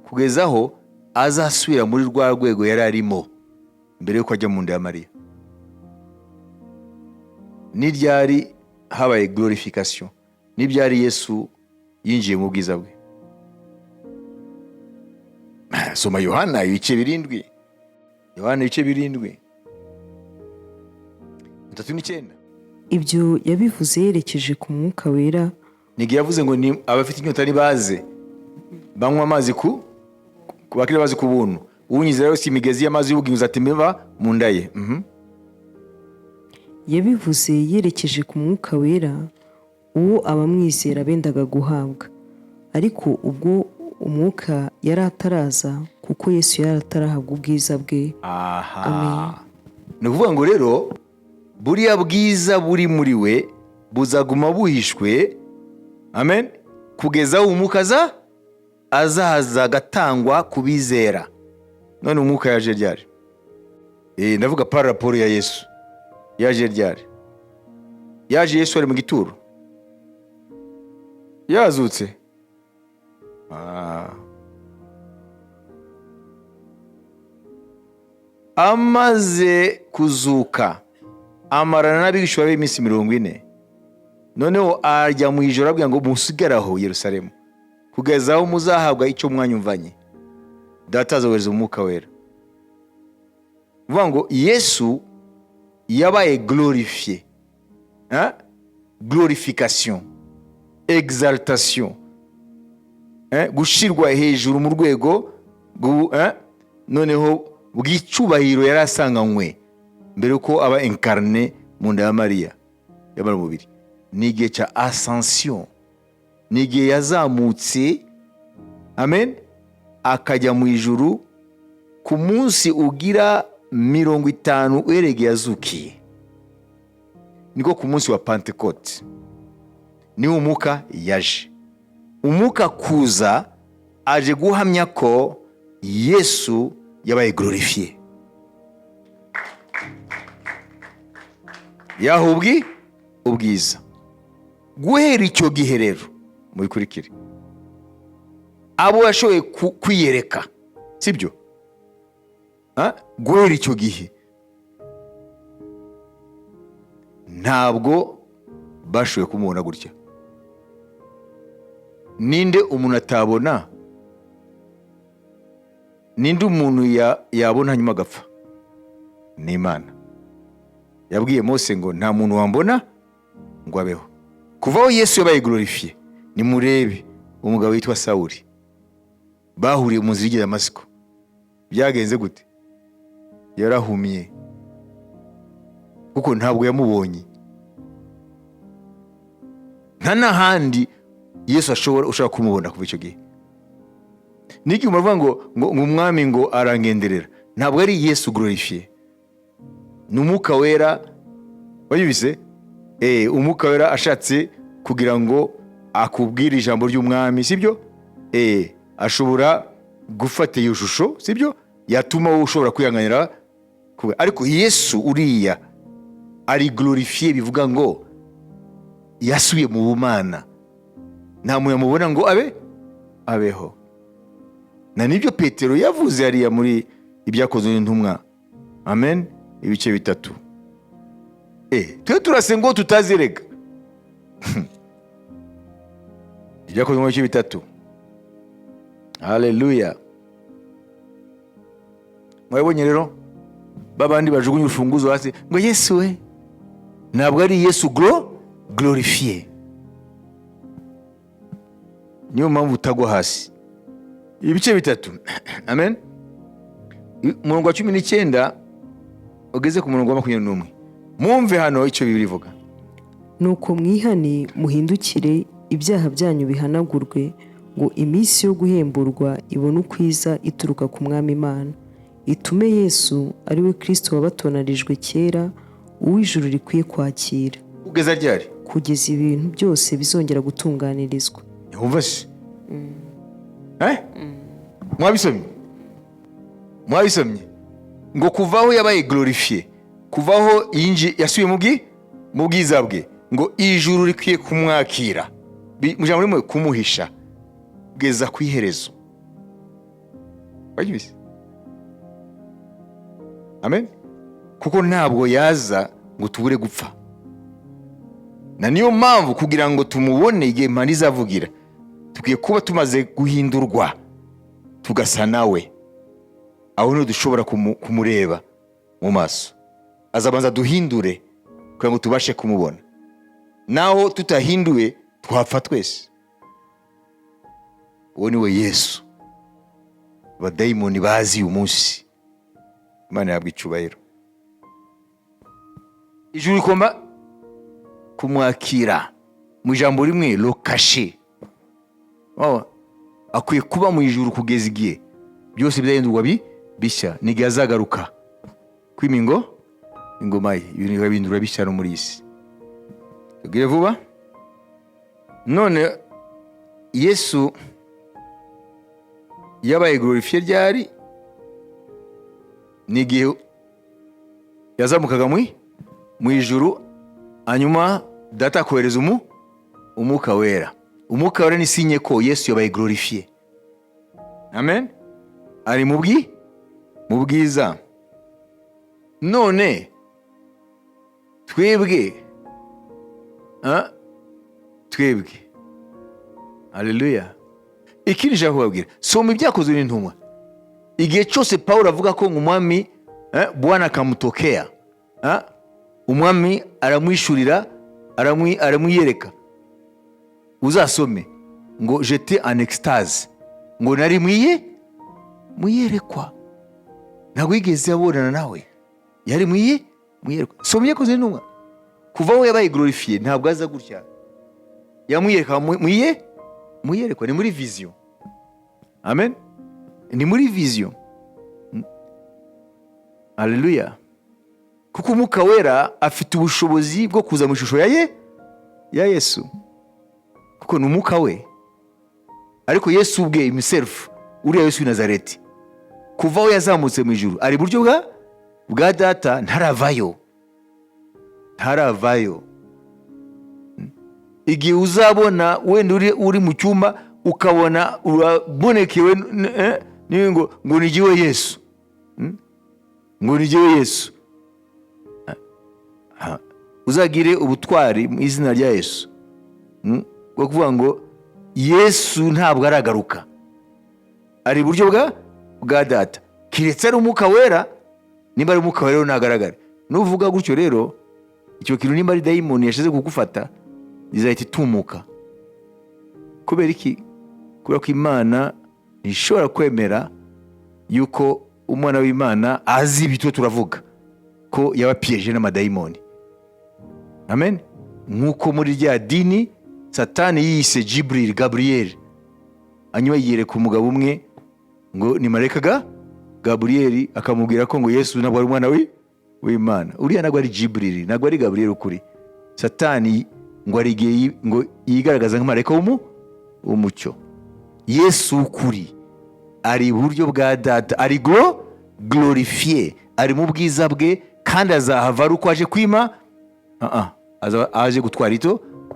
kugeza aho azasubira muri rwa rwego yari arimo mbere yuko ajya mu nda ya Mariya. Ni ryari habaye glorification? Ni ryari Yesu yinjiye mu bwiza bwe? Soma Yohana ibice 7, Yohana ibice 7, 39. Ibyo yabivuze yerekeje ku Mwuka Wera. Nige yavuze ngo ni abafite inyota nibaze banywa amazi ku bakiri bazi ku buntu, unyizera wese imigezi y'amazi y'ubugingo izatemba mu nda ye. Yabivuze yerekeje ku Mwuka Wera, uwo abamwizera bendaga guhabwa, ariko ubwo Umwuka yari ataraza, kuko Yesu yari atarahabwa ubwiza bwe. Aha ni ukuvuga ngo rero buriya bwiza buri muri we buzaguma buhishwe, amen, kugeza aho Umwuka azaza agatangwa ku bizera. None Umwuka yaje ryari? Ndavuga par rapport ya Yesu, yaje ryari? Yaje Yesu ari mu gituro, yazutse. Amaze kuzuka, amarana n'abigishwa be iminsi 40. Noneho ajya mu ijoro, abwira ngo: "Musigare aho Yerusalemu kugeza aho muzahabwa icyo mwanyumvanye. Data azohereza Umwuka Wera." Uvuga ngo Yesu yabaye glorifié, hein? Glorification, exaltation, hein? Gushirwa hejuru mu rwego hein? Noneho bw'icyubahiro yari asanganywe mbere yuko aba incarné mu nda ya Mariya, yamara umubiri. Ni igihe cya ascension, ni igihe yazamutse, amen, akajya mu ijuru ku munsi ugira 50 uhereye yazukiye. Niko ku munsi wa Pentecote niwo Umwuka yaje. Umwuka kuza aje guhamya ko Yesu yabaye glorifié, yaha ubwiza. Guhera icyo gihe rero, mubikurikire, abo yashoboye kwiyereka, sibyo? Guhera icyo gihe ntabwo bashoboye kumubona gutya. Ninde umuntu atabona? Ninde umuntu yabona hanyuma agapfa? Ni Imana. Yabwiye Mose ngo: "Nta muntu wambona ngo abeho." Kuva aho Yesu yabaye glorifié, nimurebe umugabo witwa Sawuli bahuriye mu nzira igera Damasiko, byagenze gute? Yarahumye, kuko ntabwo yamubonye. Nta n'ahandi Yesu ushobora kumubona kuva icyo gihe. N'igihe umuntu avuga ngo umwami ngo arangenderera, ntabwo ari Yesu glorifié, ni Umwuka Wera. Wayibise? Umwuka Wera ashatse kugira ngo akubwire ijambo ry'Umwami, sibyo? Ashobora gufata iyo shusho, sibyo, yatuma wowe ushobora kwihanganira ariko Yesu uriya ari glorifié, bivuga ngo yasubiye mu bumana, nta muntu yamubona ngo abe abeho. Na nibyo Petero yavuze hariya muri Ibyakozwe n'Intumwa, amen, ibice 3. Twe turasenga ngo tutazirega. Ibyakozwe mu bice 3, haleluya. Mwabonye rero babandi bajugunya urufunguzo hasi ngo "Yesu we", ntabwo ari Yesu glorifié. Niyo mpamvu utagwa hasi. Ibice 3, amen, umurongo wa 19 ugeze ku murongo wa 21. Mwumve hano icyo Bibiri ivuga. Nuko mwihane, muhindukire, ibyaha byanyu bihanagurwe, ngo iminsi yo guhemburwa ibone ukwiza ituruka ku Mwami Imana, itume Yesu, ari we Kristo wabatonarijwe kera, uw'ijuru rikwiye kwakira. Kugeza ryari? Kugeza ibintu byose bizongera gutunganirizwa. Wumva se? Eh? Mwabisomye? Mwabisomye ngo kuva aho yabaye glorifié, kuva aho yinji yasubiye mu bwiza bwe, ngo ijuru rikwiye kumwakira. Mu ijambo rimwe, kumuhisha kugeza ku iherezo. Wabyumvise? Amen. Kuko ntabwo yaza ngo tubure gupfa. Na niyo mpamvu kugira ngo tumubone igihe impanda izavugira, tukwiye kuba tumaze guhindurwa tugasa nawe. Aho niho dushobora kumureba mu maso. Azabanza duhindure kugira ngo tubashe kumubona. Naho tutahinduwe, twapfa twese. Uwo ni we Yesu abadayimoni bazi uyu munsi. Imana yabwa icyubahiro. Ijuru rigomba kumwakira, mu ijambo rimwe, le cacher. Oh, akwiye kuba mu ijuru kugeza igihe byose bizahindurwa bishya, n'igihe azagaruka kwima ingoma ye, ibintu bikabihindurwa bishya no muri iyi si. Tubwire vuba. None Yesu yabaye glorifié ryari? Ni igihe yazamukaga mu ijuru, hanyuma Data akohereza Umwuka Wera. Umwuka Wera ni signe ko Yesu yabaye glorifié, amen, ari mu bwiza. None twebwe, ah, twebwe, haleluya. Ikindi nshaka kubabwira, soma Ibyakozwe n'Intumwa. Igihe cyose Pawulo avuga ko ngo Umwami, Bwana akamutokea, Umwami aramwishurira, aramwiyereka, uzasome ngo "J'étais en extase", ngo nari mwiyerekwa. Ntabwo yigeze abonana nawe, yari mwiyerekwa. Soma Ibyakozwe n'Intumwa. Kuva aho yabaye glorifié, ntabwo aza gutya, yamwiyereka muyerekwa. Ni muri vision, amen, ni muri vision. Haleluya. Kuko Umwuka Wera afite ubushobozi bwo kuza mu ishusho ya Yesu, kuko ni umwuka we. Ariko Yesu ubwe himself, uriya Yesu w'i Nazareti, kuva aho yazamutse mu ijuru, ari iburyo bwa Data, ntaravayo, ntaravayo. Igihe uzabona wenda uri mu cyumba, ukabona urabonekewe ngo ni jyewe Yesu, ngo ni jyewe Yesu, uzagire ubutwari mu izina rya Yesu, bwo kuvuga ngo Yesu ntabwo aragaruka, ari iburyo bwa Data, keretse ari Umwuka Wera. Nimba ari Umwuka Wera rero ntagaragare. Nuvuga gutyo rero, icyo kintu nimba ari dayimoni yashize kugufata, izahita itumuka. Kubera iki? Kubera ko Imana ntishobora kwemera yuko umwana w'Imana azi ibyo turavuga ko yaba piégé n'amadayimoni, amen. Nk'uko muri rya dini Satani yiyise Jibril, Gaburiyeli, hanyuma yiyereka umugabo umwe ngo ni marayika Gaburiyeli, akamubwira ko ngo Yesu ntabwo ari umwana w'Imana. Uriya ntabwo ari Jiburiri, ntabwo ari Gaburiyeli ukuri. Satani ngo hari igihe ngo yigaragaza nk'amarayika w'umucyo. Yesu ukuri ari iburyo bwa Data, ari glorifié, ari mu bwiza bwe, kandi azahava ari uko aje kwima. Ah, ah, azaba aje gutwara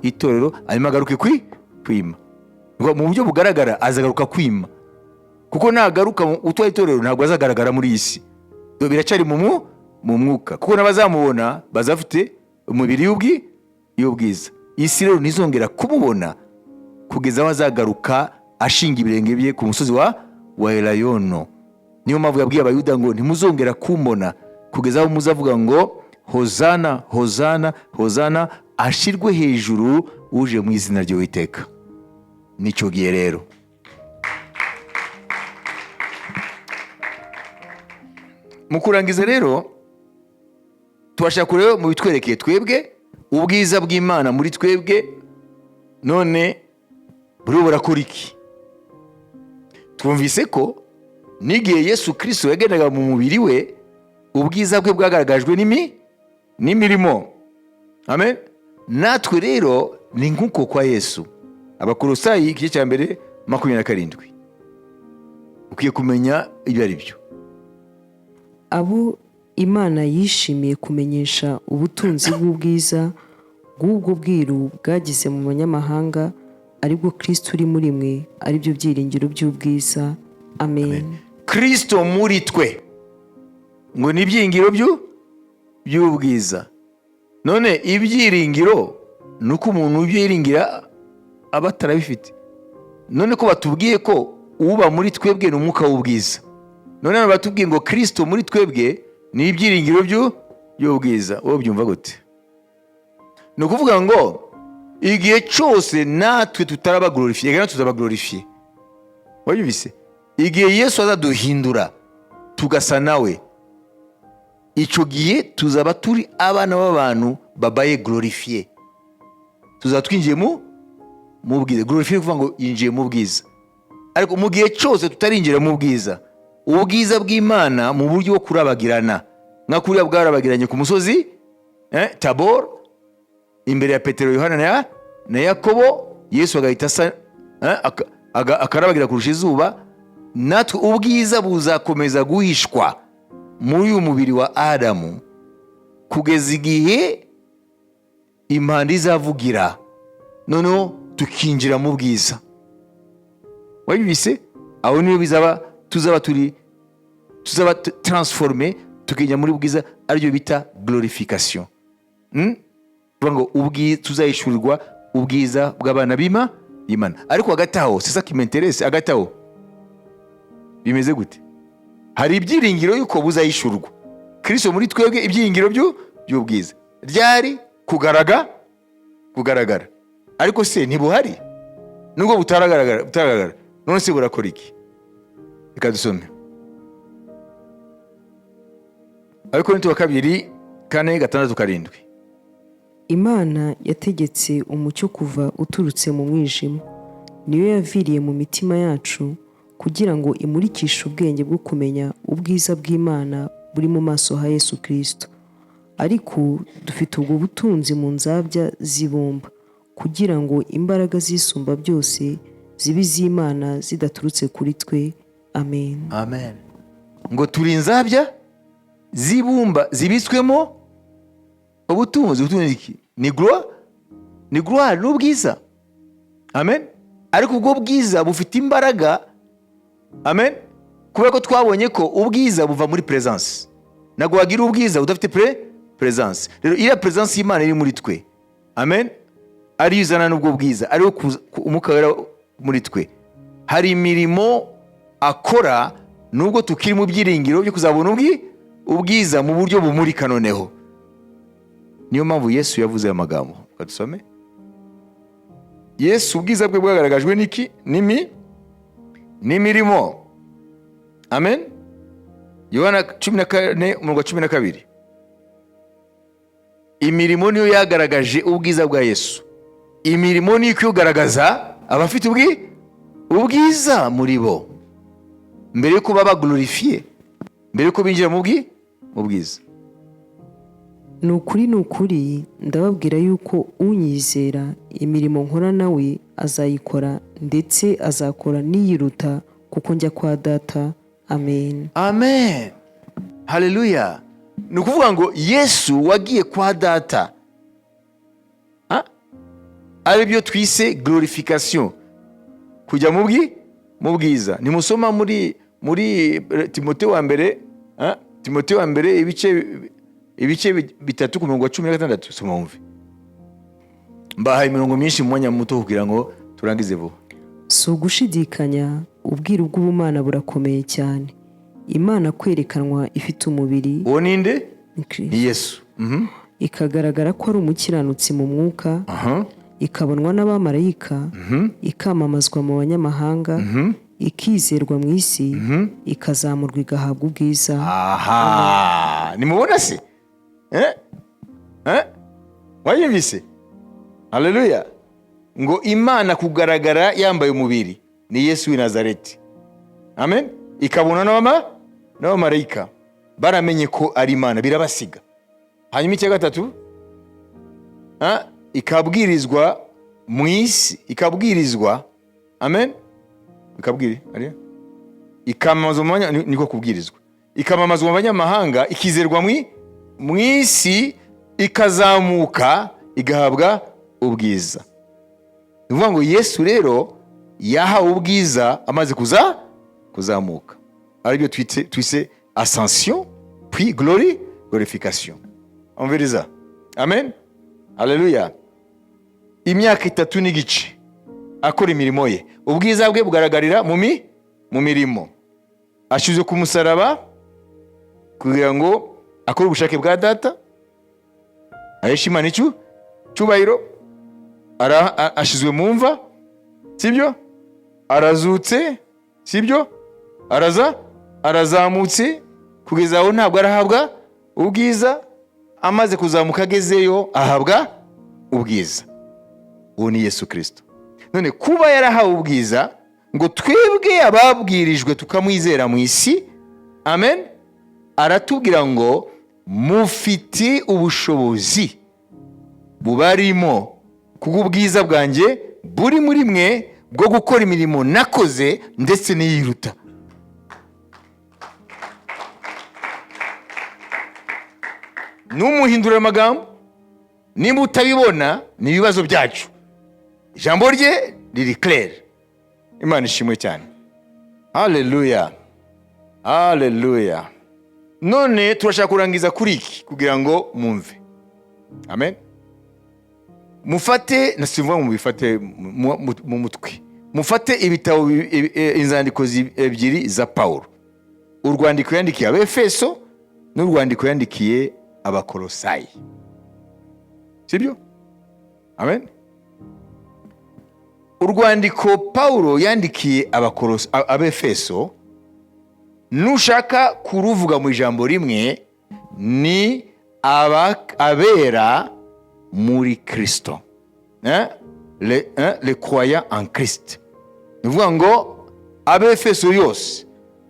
itorero, hanyuma agaruke kwima. Ngo mu buryo bugaragara azagaruka kwima, kuko nagaruka gutwara itorero ntabwo azagaragara muri iyi si. Biracyari mu mwuka, kuko n'abazamubona bazafite umubiri y'ubwiza. Isi rero ntizongera kumubona kugeza aho azagaruka ashinga ibirenge bye ku musozi wa Elayono. Niyo mpamvu yabwiye Abayuda ngo: "Ntimuzongera kumbona kugeza aho muzavuga ngo: 'Hozana, hozana, hozana, ashirwe hejuru uje mu izina ry'Uwiteka.'" Nicyo gihe rero mu kurangiza rero tubasha kureba mu bitwerekeye twebwe ubwiza bw'Imana muri twebwe. None buriho burakora iki? Twumvise ko n'igihe Yesu Kirisito yagendaga mu mubiri we, ubwiza bwe bwagaragajwe n'imirimo. Amen. Natwe rero ni nk'uko kwa Yesu. Abakolosayi igice cya 1, 27. Ukwiye kumenya ibyo ari byo. Abo Imana yishimiye kumenyesha ubutunzi bw'ubwiza bw'ubwo bwiru bwagize mu banyamahanga, aribwo Kristo uri muri mwe, aribyo byiringiro by'ubwiza. Amen. Kristo muri twe ngo ni ibyiringiro by'ubwiza. None ibyiringiro ni uko umuntu ibyiringira aba atarabifite. None ko batubwiye ko uba muri twebwe ni umwuka w'ubwiza, none hano batubwiye ngo Kristo muri twebwe ni ibyiringiro by'ubwiza, wowe byumva gute? Ni ukuvuga ngo igihe cyose natwe tutaraba glorifié, natwe tuzaba glorifié. Wabyumvise? Igihe Yesu azaduhindura tugasa nawe, icyo gihe tuzaba turi abana b'abantu babaye glorifié, tuzaba twinjiye mu bwiza. Glorifié ni ukuvuga ngo yinjiye mu bwiza. Ariko mu gihe cyose tutarinjira mu bwiza, ubwiza bw'Imana mu buryo bwo kurabagirana nka kuriya bwarabagiranye ku musozi Tabor, imbere ya Petero, Yohana na Yakobo, Yesu agahita asa akarabagira kurusha izuba, natwe ubwiza buzakomeza guhishwa muri uyu mubiri wa Adamu kugeza igihe impanda izavugira, noneho tukinjira mu bwiza. Wabibise? Aho niyo bizaba, tuzaba turi tuzaba transformé, tukinjira muri bwiza, aribyo bita glorification. Kuvuga ngo tuzahishurirwa ubwiza bw'abana b'Imana. Ariko hagati aho, c'est ça qui m'intéresse, hagati aho bimeze gute? Hari ibyiringiro yuko buzahishurwa, Kristo muri twebwe, ibyiringiro by'ubwiza ryari kugaragara. Ariko se ntibuhari nubwo butaragaragara? None se burakora iki? Reka dusome Abakorinto wa kabiri 4, 6, 7. Imana yategetse umucyo kuva uturutse mu mwijima, niyo yaviriye mu mitima yacu kugira ngo imurikishe ubwenge bwo kumenya ubwiza bw'Imana buri mu maso ha Yesu Kristo. Ariko dufite ubwo butunzi mu nzabya z'ibumba, kugira ngo imbaraga zisumba byose zibe iz'Imana zidaturutse kuri twe. Amen. Amen. Ngo turi inzabya z'ibumba zibitswemo ubutunzi. Ubutunzi iki? Ni gloire, ni gloire, ni ubwiza. Amen. Ariko ubwo bwiza bufite imbaraga. Amen. Kubera ko twabonye ko ubwiza buva muri presence, ntabwo wagira ubwiza udafite presence. Rero iriya presence y'Imana iri muri twe, amen, ariyo izana n'ubwo bwiza, ariyo Umwuka Wera muri twe. Hari imirimo akora nubwo tukiri mu byiringiro byo kuzabona ubwiza mu buryo bumurika. Noneho niyo mpamvu Yesu yavuze aya magambo. Reka dusome. Yesu ubwiza bwe bwagaragajwe n'iki? N'imirimo. Amen. Yohana 14, umurongo wa 12. Imirimo niyo yagaragaje ubwiza bwa Yesu. Imirimo niyo ikugaragaza abafite ubwiza muri bo mbere yuko baba glorifié, mbere yuko binjira mu bwiza. Ni ukuri, ni ukuri, ndababwira yuko unyizera, imirimo nkora nawe azayikora, ndetse azakora n'iyiruta, kuko njya kwa Data. Amen. Amen, haleluya. Ni ukuvuga ngo Yesu wagiye kwa Data, ha? Ari byo twise glorification, kujya mu bwiza. Nimusoma muri Timote wa mbere, ha? Timote wa mbere ibice 3 ku murongo wa 16. Soma wumve. Mbahaye imirongo myinshi mu mwanya muto kugira ngo turangize vuba. Si ugushidikanya, ubwiru bw'ubumana burakomeye cyane. Imana kwerekanwa ifite umubiri. Uwo ninde? Ni Kristo. Ni Yesu. Ikagaragara ko ari umukiranutsi mu mwuka, ikabonwa n'abamarayika, ikamamazwa mu banyamahanga, ikizerwa mu isi, ikazamurwa igahabwa ubwiza. Aha nimubona se? Eh? Eh? Wayumvise? Haleluya! Ngo Imana kugaragara yambaye umubiri ni Yesu w'i Nazareti, amen. Ikabona n'abamarayika, baramenye ko ari Imana, birabasiga. Hanyuma icya gatatu, ikabwirizwa mu isi, ikabwirizwa, amen. Ikabwiri ariyo ikamamazwa mu niko kubwirizwa, ikamamazwa mu banyamahanga, ikizerwa mu isi, ikazamuka igahabwa ubwiza. Ni ukuvuga ngo Yesu rero yahawe ubwiza amaze kuzamuka, aribyo twise ascension puis glorification. Umviriza, amen, haleluya. Imyaka 3 n'igice akora imirimo ye, ubwiza bwe bugaragarira mu mirimo. Ashyizwe ku musaraba kugira ngo akore ubushake bwa Data, aheshe Imana cyubahiro. Ashyizwe mu mva, sibyo? Arazutse, sibyo? Araza, arazamutse. Kugeza aho ntabwo arahabwa ubwiza. Amaze kuzamuka agezeyo ahabwa ubwiza. Uwo ni Yesu Kirisito. None kuba yarahawe ubwiza, ngo twebwe ababwirijwe tukamwizera mu isi, amen, aratubwira ngo mufite ubushobozi bubarimo kubw'ubwiza bwanjye buri muri mwe, bwo gukora imirimo nakoze ndetse n'iyiruta. Numuhindurira amagambo, nimba utabibona ni ibibazo byacu. Ijambo rye riri clair. Imana ishimwe cyane, haleluya, haleluya. None turashaka kurangiza kuri iki kugira ngo mwumve, amen. Mufate, nasivuga ngo mubifate mu mutwe, mufate ibitabo inzandiko ebyiri za Pawulo, urwandiko yandikiye Abefeso n'urwandiko yandikiye Abakolosayi, sibyo? Amen. Urwandiko Pawulo yandikiye Abefeso, nushaka kuruvuga mu ijambo rimwe, ni abera muri Kristo. Hein? Les croyants en Christ. Ni ukuvuga ngo Abefeso yose,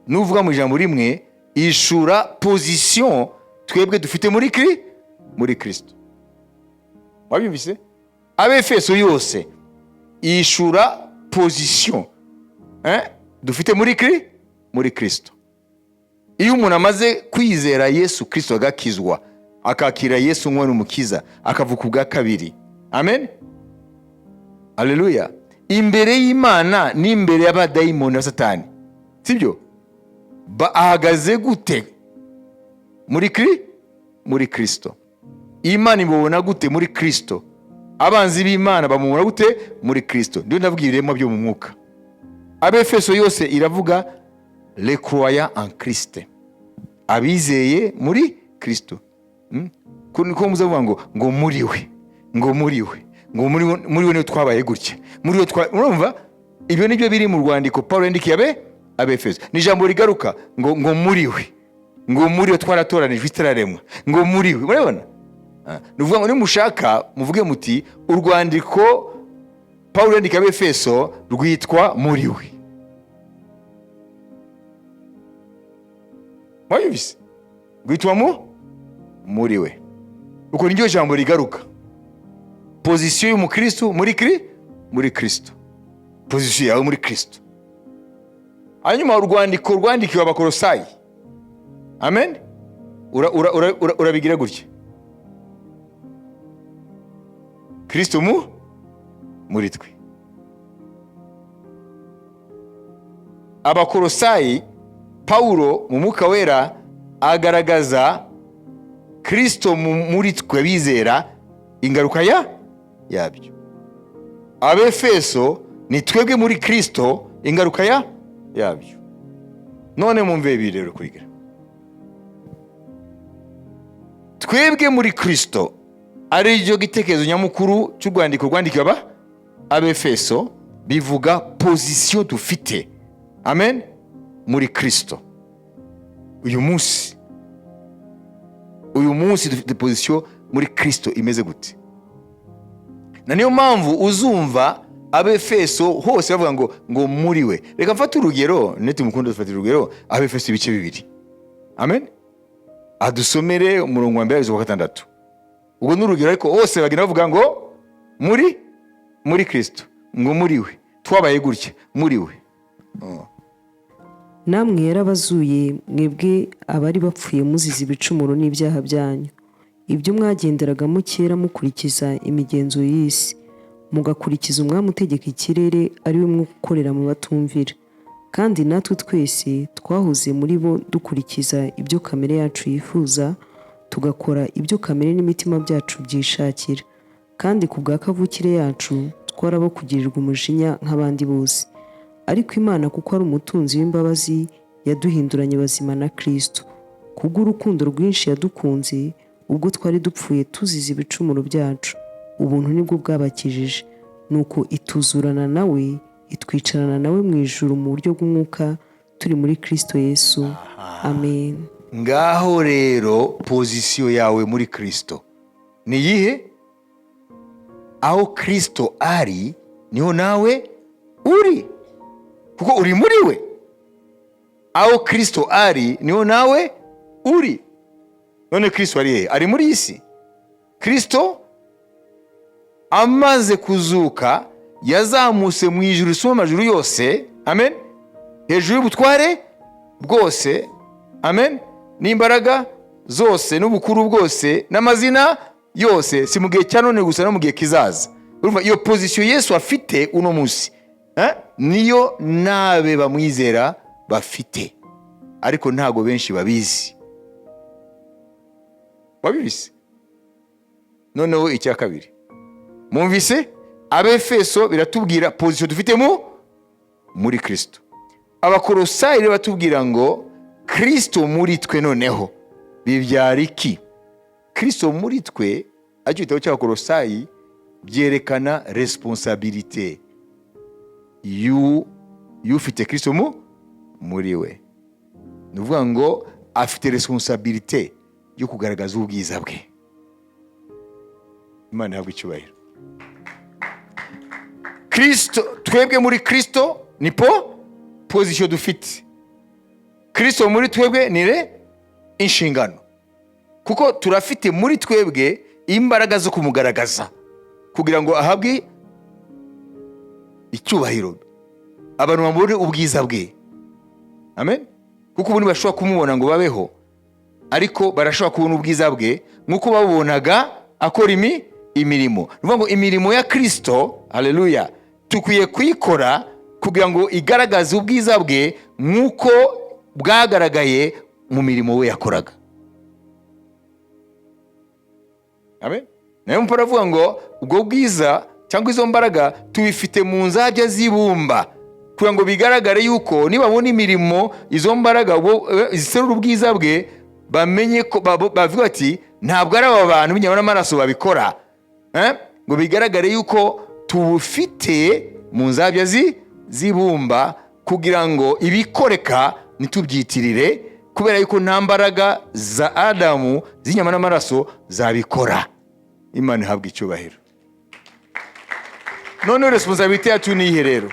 nuvuga mu ijambo rimwe, ishura position twebwe dufite muri Kristo. Wabyumvise? Abefeso yose ishura position, hein, dufite muri Kristo. Iyo umuntu amaze kwizera Yesu Kristo, agakizwa, akakira Yesu nk'umwana umukiza, akavuka ubwa kabiri, amen, haleluya, imbere y'Imana n'imbere y'abadayimoni na Satani, sibyo? Ahagaze gute muri Kristo? Imana imubona gute muri Kristo? Abanzi b'Imana bamubona gute muri Kristo? Ndiyo ndavuga ibiremwa byo mu mwuka. Abefeso yose iravuga les croyants en Christ, abizeye muri Kristo. Ko niko muzavuga ngo muri we, ngo muri we, ngo muri we niho twabaye gutya, muri we urumva ibyo nibyo biri mu rwandiko Paulo yandikiye Abefeso. Ni ijambo rigaruka ngo muri we, ngo muri we twaratoranijwe itararemwa, ngo muri we. Murabona? Ni ukuvuga ngo nimushaka muvuge muti urwandiko Paulo yandikiye Abefeso rwitwa muri we. Mwayumvise? Rwitwa muri we. Uko niryo jambo rigaruka: position y'umukristo muri Kristo, position yawe muri Kristo. Hanyuma urwandiko rwandikiwe Abakorosayi, amen, urabigira gutya: Kristo muri twe. Abakorosayi, Pawulo mu Mwuka Wera agaragaza Kristo muri twe bizera, ingaruka yabyo. Abefeso ni twebwe muri Kristo, ingaruka yabyo. None mumve ibi rero kwigira twebwe muri Kristo, ari ryo gitekerezo nyamukuru cy'urwandiko rwandikiwe Abefeso, bivuga position dufite, amen, muri Kristo. Uyu munsi dufite position muri Kristo imeze gute? Na niyo mpamvu uzumva Abefeso hose bavuga ngo muri we. Reka mfate urugero, neti mukunda dufate urugero Abefeso ibice 2, amen, adusomere umurongo wa 1 kugeza ku wa 6. Ubwo ni urugero, ariko bose bagenda bavuga ngo muri Kristo, ngo muri we twabaye gutya, muri we. Namwe yarabazuye, mwebwe abari bapfuye muzize ibicumuro n'ibyaha byanyu, ibyo mwagenderagamo kera mukurikiza imigenzo y'isi, mugakurikiza umwami utegeka ikirere, ari we mwuka ukorera mu batumvira. Kandi natwe twese twahoze muri bo, dukurikiza ibyo kamere yacu yifuza, tugakora ibyo kamere n'imitima byacu byishakira. Kandi ku bwa kavukire yacu twarabo kugirirwa umujinya nk'abandi bose. Ariko Imana, kuko ari umutunzi w'imbabazi, yaduhinduranye bazima na Kristo kubw'urukundo rwinshi yadukunze. Ubwo twari dupfuye tuzize ibicumuro byacu, ubuntu nibwo bwabakijije. Nuko ituzurana nawe, itwicarana nawe mu ijuru mu buryo bw'umwuka, turi muri Kristo Yesu. Amen. Ngaho rero, position yawe muri Kristo ni iyihe? Aho Kristo ari niho nawe uri, kuko uri muri we. Aho Kristo ari niho nawe uri. None Kristo ari hehe? Ari muri iyi si. Kristo amaze kuzuka yazamutse mu ijuru risumba amajuru yose, amen, hejuru y'ubutware bwose, amen, n'imbaraga zose n'ubukuru bwose n'amazina yose, si mu gihe cya none gusa, no mu gihe kizaza. Urumva iyo position Yesu afite uno munsi, eh? Niyo nabe bamwizera bafite, ariko ntago benshi babizi. Wabibise? Noneho icya kabiri mumvise, Abefeso biratubwira position dufite muri Kristo. Abakorosayi rero batubwira ngo Kristo muri twe noneho bibyara iki? Kristo muri twe, aricyo gitabo cy'Abakorosayi, byerekana responsabilité y'ufite Kristo muri we. Ni ukuvuga ngo afite responsabilité yo kugaragaza ubwiza bwe. Imana ihabwa icyubahiro. Kristo, twebwe muri Kristo ni position dufite. Kristo muri twebwe ni inshingano, kuko turafite muri twebwe imbaraga zo kumugaragaza kugira ngo ahabwe icyubahiro, abantu bamubone ubwiza bwe, amen. Kuko ubu ntibashobora kumubona ngo babeho, ariko barashobora kubona ubwiza bwe nk'uko babubonaga akora imirimo. Ni ukuvuga ngo imirimo ya Kristo, haleluya, dukwiye kuyikora kugira ngo igaragaze ubwiza bwe nk'uko bwagaragaye mu mirimo we yakoraga, amen. Nayo mpora avuga ngo ubwo bwiza cyangwa izo mbaraga tubifite mu nzabya z'ibumba, kugira ngo bigaragare yuko nibabona imirimo, izo mbaraga ziserura ubwiza bwe, bamenye ko bavuga bati ntabwo ari aba bantu b'inyama n'amaraso babikora, eh? Ngo bigaragare yuko tubufite mu nzabya z'ibumba, kugira ngo ibikoreka ntitubyitirire, kubera yuko nta mbaraga za Adamu z'inyama n'amaraso zabikora. Imana ihabwa icyubahiro. Noneho responsabilité yacu ni iyihe rero?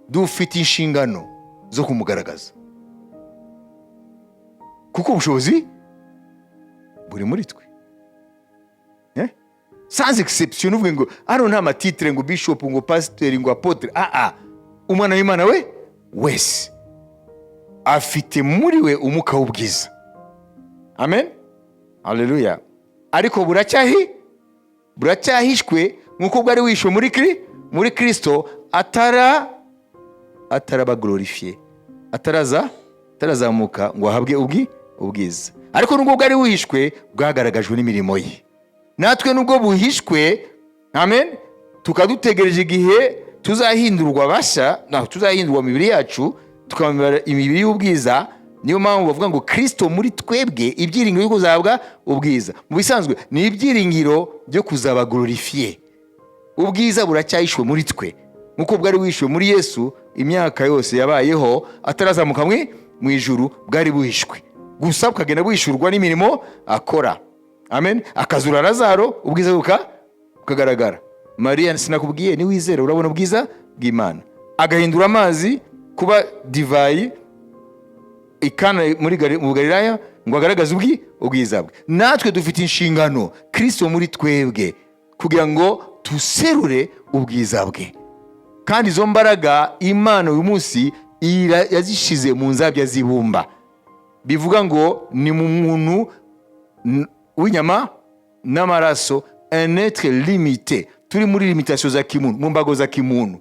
Dufite inshingano zo kumugaragaza, kuko ubushobozi buri muri twe. Sans exception. Uvuge ngo hano nta ma titre, ngo bishop, ngo pasiteri, ngo apôtre. Aa, umwana w'Imana we wese afite muri we umwuka w'ubwiza. Amen, haleluya. Ariko buracyahishwe nk'uko bwari wishwe muri Kristo ataraba glorifié, atarazamuka ngo ahabwe ubwiza. Ariko nubwo bwari buhishwe, bwagaragajwe n'imirimo ye. Natwe nubwo buhishwe, amen, tukaba dutegereje igihe tuzahindurwa bashya, na tuzahindurwa mu mibiri yacu, tukambara imibiri y'ubwiza. Niyo mpamvu bavuga ngo Kristo muri twebwe, ibyiringiro byo kuzahabwa ubwiza. Mu bisanzwe ni ibyiringiro byo kuzaba glorifié. Ubwiza buracyahishwe muri twe nk'uko bwari buhishwe muri Yesu imyaka yose yabayeho atarazamuka mu ijuru. Bwari buhishwe gusa, bukagenda buhishurwa n'imirimo akora. Amen. Akazura Lazaro, ubwiza bukagaragara. Mariya, sinakubwiye, niwizera urabona ubwiza bw'Imana. Agahindura amazi kuba divayi ikana mu Galilaya ngo agaragaze ubwiza bwe. Natwe dufite inshingano, Kristo muri twebwe, kugira ngo tuserure ubwiza bwe. Kandi izo mbaraga Imana uyu munsi yazishize mu nzabya z'ibumba. Bivuga ngo ni mu muntu w'inyama n'amaraso, un être limité. Turi muri limitation za kimuntu, mu mbago za kimuntu.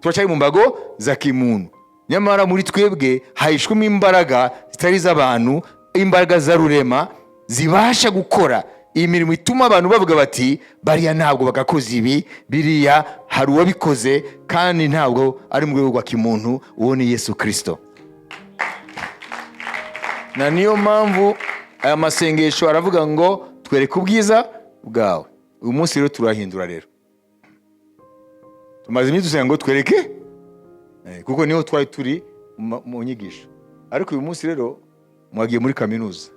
Turacyari mu mbago za kimuntu, nyamara muri twebwe hahishwemo imbaraga zitari iz'abantu, imbaraga za Rurema zibasha gukora imirimo ituma abantu bavuga bati: "Bariya ntabwo bagakoze ibi, biriya hari uwabikoze, kandi ntabwo ari mu rwego rwa kimuntu, uwo ni Yesu Kirisito." Na niyo mpamvu aya masengesho aravuga ngo: "Twereke ubwiza bwawe." Uyu munsi rero turahindura. Rero tumaze iminsi dusenga ngo twereke, kuko niho twari turi mu nyigisho. Ariko uyu munsi rero mwagiye muri kaminuza,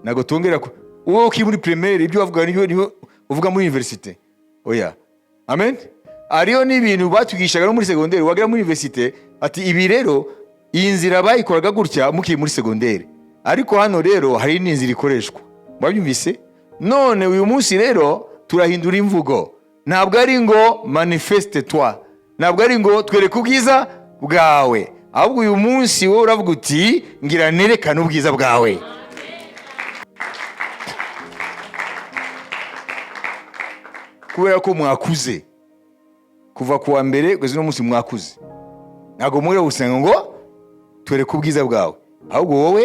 ntabwo tongera ku wowe ukiri muri primaire, ibyo wavuga nibyo uvuga muri université. Oya, amen. Hariyo n'ibintu batwigishaga no muri segonderi, wagera muri université ati: "Ibi rero, iyi nzira bayikoraga gutya mukiri muri segonderi, ariko hano rero hari n'inzira ikoreshwa." Mwabyumvise? None uyu munsi rero turahindura imvugo. Ntabwo ari ngo "manifeste toi", ntabwo ari ngo "twereke ubwiza bwawe", ahubwo uyu munsi wowe uravuga uti: "Ngira nerekane ubwiza bwawe." Kubera ko mwakuze, kuva ku wa mbere kugeza uno munsi mwakuze, ntabwo muri gusenga ngo "twereke ubwiza bwawe", ahubwo wowe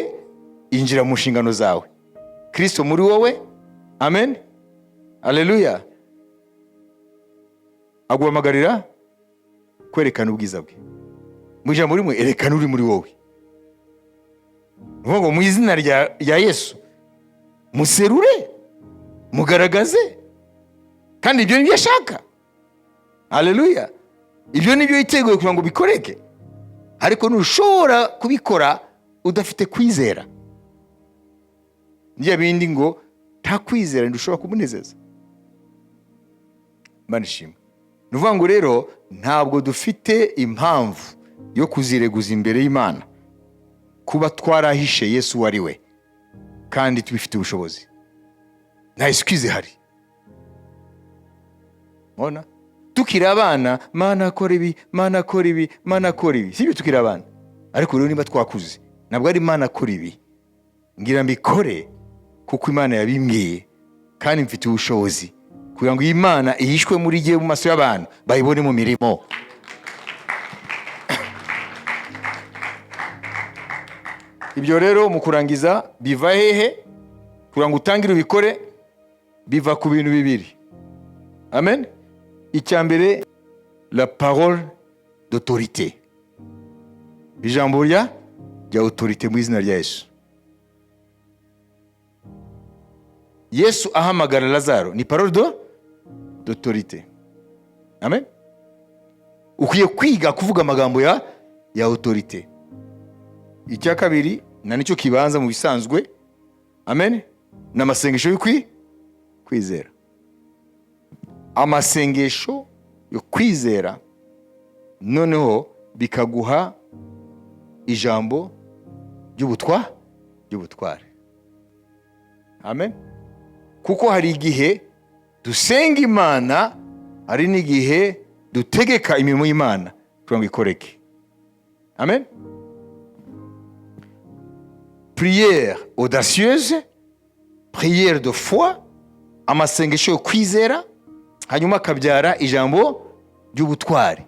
injira mu nshingano zawe, Kristo muri wowe. Amen, aleluya. Aguhamagarira kwerekana ubwiza bwe. Mu ijambo rimwe, erekana uri muri wowe. Ni ukuvuga ngo mu izina rya Yesu muserure, mugaragaze. Kandi ibyo nibyo ashaka. Aleluya. Ibyo nibyo yiteguye kugira ngo bikoreke, ariko ntushobora kubikora udafite kwizera. Bya bindi ngo nta kwizera ntidushobora kumunezeza. Imana ishimwe. Ni ukuvuga ngo rero ntabwo dufite impamvu yo kuzireguza imbere y'Imana kuba twarahishe Yesu uwo ari we kandi tubifitiye ubushobozi. Nta excuse ihari. Mubona tukiri abana: "Mana akora ibi, Mana akora ibi, Mana akora ibi." Sibyo? Tukiri abana. Ariko rero niba twakuze, ntabwo ari "Mana akora ibi", ngira mbikore kuko Imana yabimbwiye kandi mfite ubushobozi, kugira ngo iyi Mana ihishwe muri jye mu maso y'abantu bayibone mu mirimo. Ibyo rero mu kurangiza biva hehe? Kugira ngo utangire ubikore, biva ku bintu bibiri. Amen. Icya mbere, la parole d'autorité, ijambo rya autorité mu izina rya Yesu. Yesu ahamagara Lazaro ni parole d'autorité. Amen. Ukwiye kwiga kuvuga amagambo ya autorité. Icya kabiri, na nicyo kibanza mu bisanzwe, amen, ni amasengesho yo kwizera. Amasengesho yo kwizera noneho bikaguha ijambo ry'ubutware. Amen. Kuko hari igihe Dusenga Imana, hari n'igihe dutegeka imirimo y'Imana kugira ngo ikoreke. Amen. Prière audacieuse, prière de foi, amasengesho yo kwizera, hanyuma akabyara ijambo ry'ubutwari,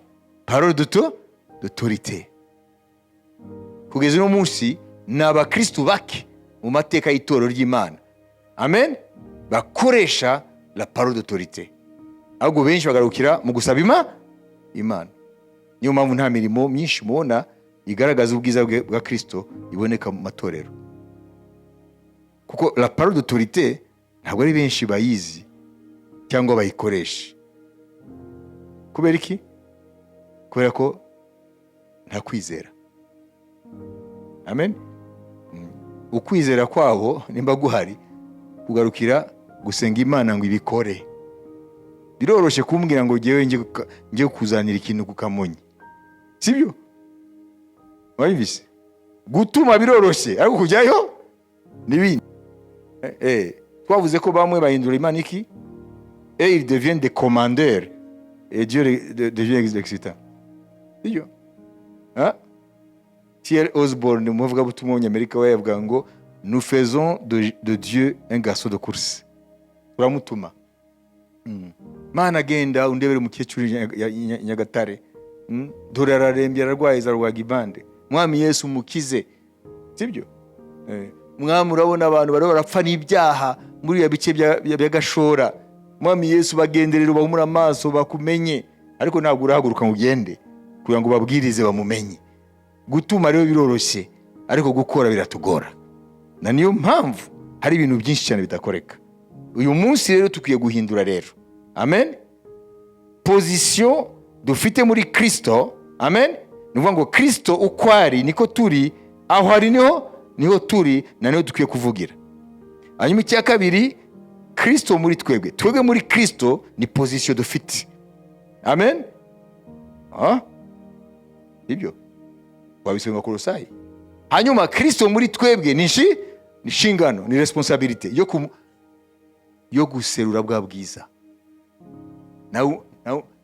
parole d'autorité. Kugeza uno munsi ni abakristu bake mu mateka y'itorero ry'Imana, amen, bakoresha la parole d'autorité, ahubwo benshi bagarukira mu gusaba Imana. Niyo mpamvu nta mirimo myinshi mubona igaragaza ubwiza bwa Kristo iboneka mu matorero, kuko la parole d'autorité ntabwo ari benshi bayizi cyangwa bayikoresha. Kubera iki? Kubera ko nta kwizera. Amen. Ukwizera kwabo nimba guhari kugarukira gusenga Imana ngo ibikore. Biroroshye kumbwira ngo ngewe njye kuzanira ikintu ku Kamonyi, sibyo? Wabibise? Gutuma biroroshye, ariko kujyayo n'ibindi. Twavuze ko bamwe bahindura Imana iki? Et ils deviennent des commandeurs et Dieu devient exécutant, sibyo? Hein? T.L. Osborne, umuvugabutumwa w'Umunyamerika, we yavuga ngo: "Nous faisons de Dieu un garçon de course." Turamutuma. Mana, genda undebere umukecuru i Nyagatare. Dore ararembye, ararwaye za rubagimpande. Mwami Yesu, umukize, sibyo? Mwami, urabona abantu bariho barapfa n'ibyaha muri ya bice bya Gashora. Mwami Yesu, bagenderera, ubahumure amaso bakumenye. Ariko ntabwo urahaguruka ngo ugende kugira ngo babwirize bamumenye. Gutuma rero biroroshye, ariko gukora biratugora, na niyo mpamvu hari ibintu byinshi cyane bidakoreka uyu munsi. Rero tukwiye guhindura rero, amen, position dufite muri Kristo. Amen. Ni ukuvuga ngo Kristo uko ari niko turi, aho ari niho turi, na niho dukwiye kuvugira. Hanyuma icya kabiri, Kristo muri twebwe, twebwe muri Kristo, ni position dufite. Amen. Ah? Ibyo wabisoma Kolosayi. Hanyuma Kristo muri twebwe ni inshingano, ni responsabilité yo guserura bwa bwiza. Nawe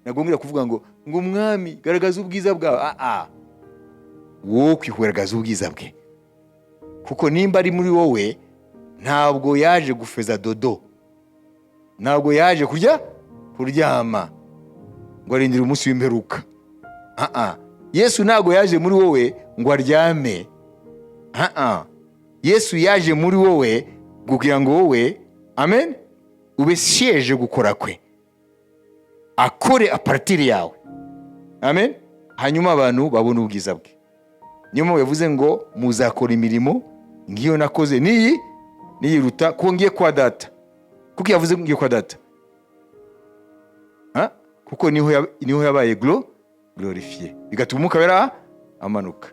nagongera kuvuga ngo "Umwami, garagaza ubwiza bwawe." Ah ah, wowe kugaragaza ubwiza bwe, kuko nimba ari muri wowe, ntabwo yaje gufeza dodo, ntabwo yaje kurya kuryama ngo arindire umunsi w'imperuka. Ah ah, Yesu ntabwo yaje muri wowe ngo aryame. Ah ah, Yesu yaje muri wowe kugira ngo wowe, amen, ube siège gukora kwe, akore à partir yawe. Amen. Hanyuma abantu babone ubwiza bwe. Niyo mpamvu yavuze ngo: "Muzakora imirimo ngiyo nakoze niyi niyiruta, kuko ngiye kwa Data." Kuko yavuze ngo ngiye kwa Data? Ha? Kuko niho yabaye glorifié, bigatuma Umwuka Wera amanuka.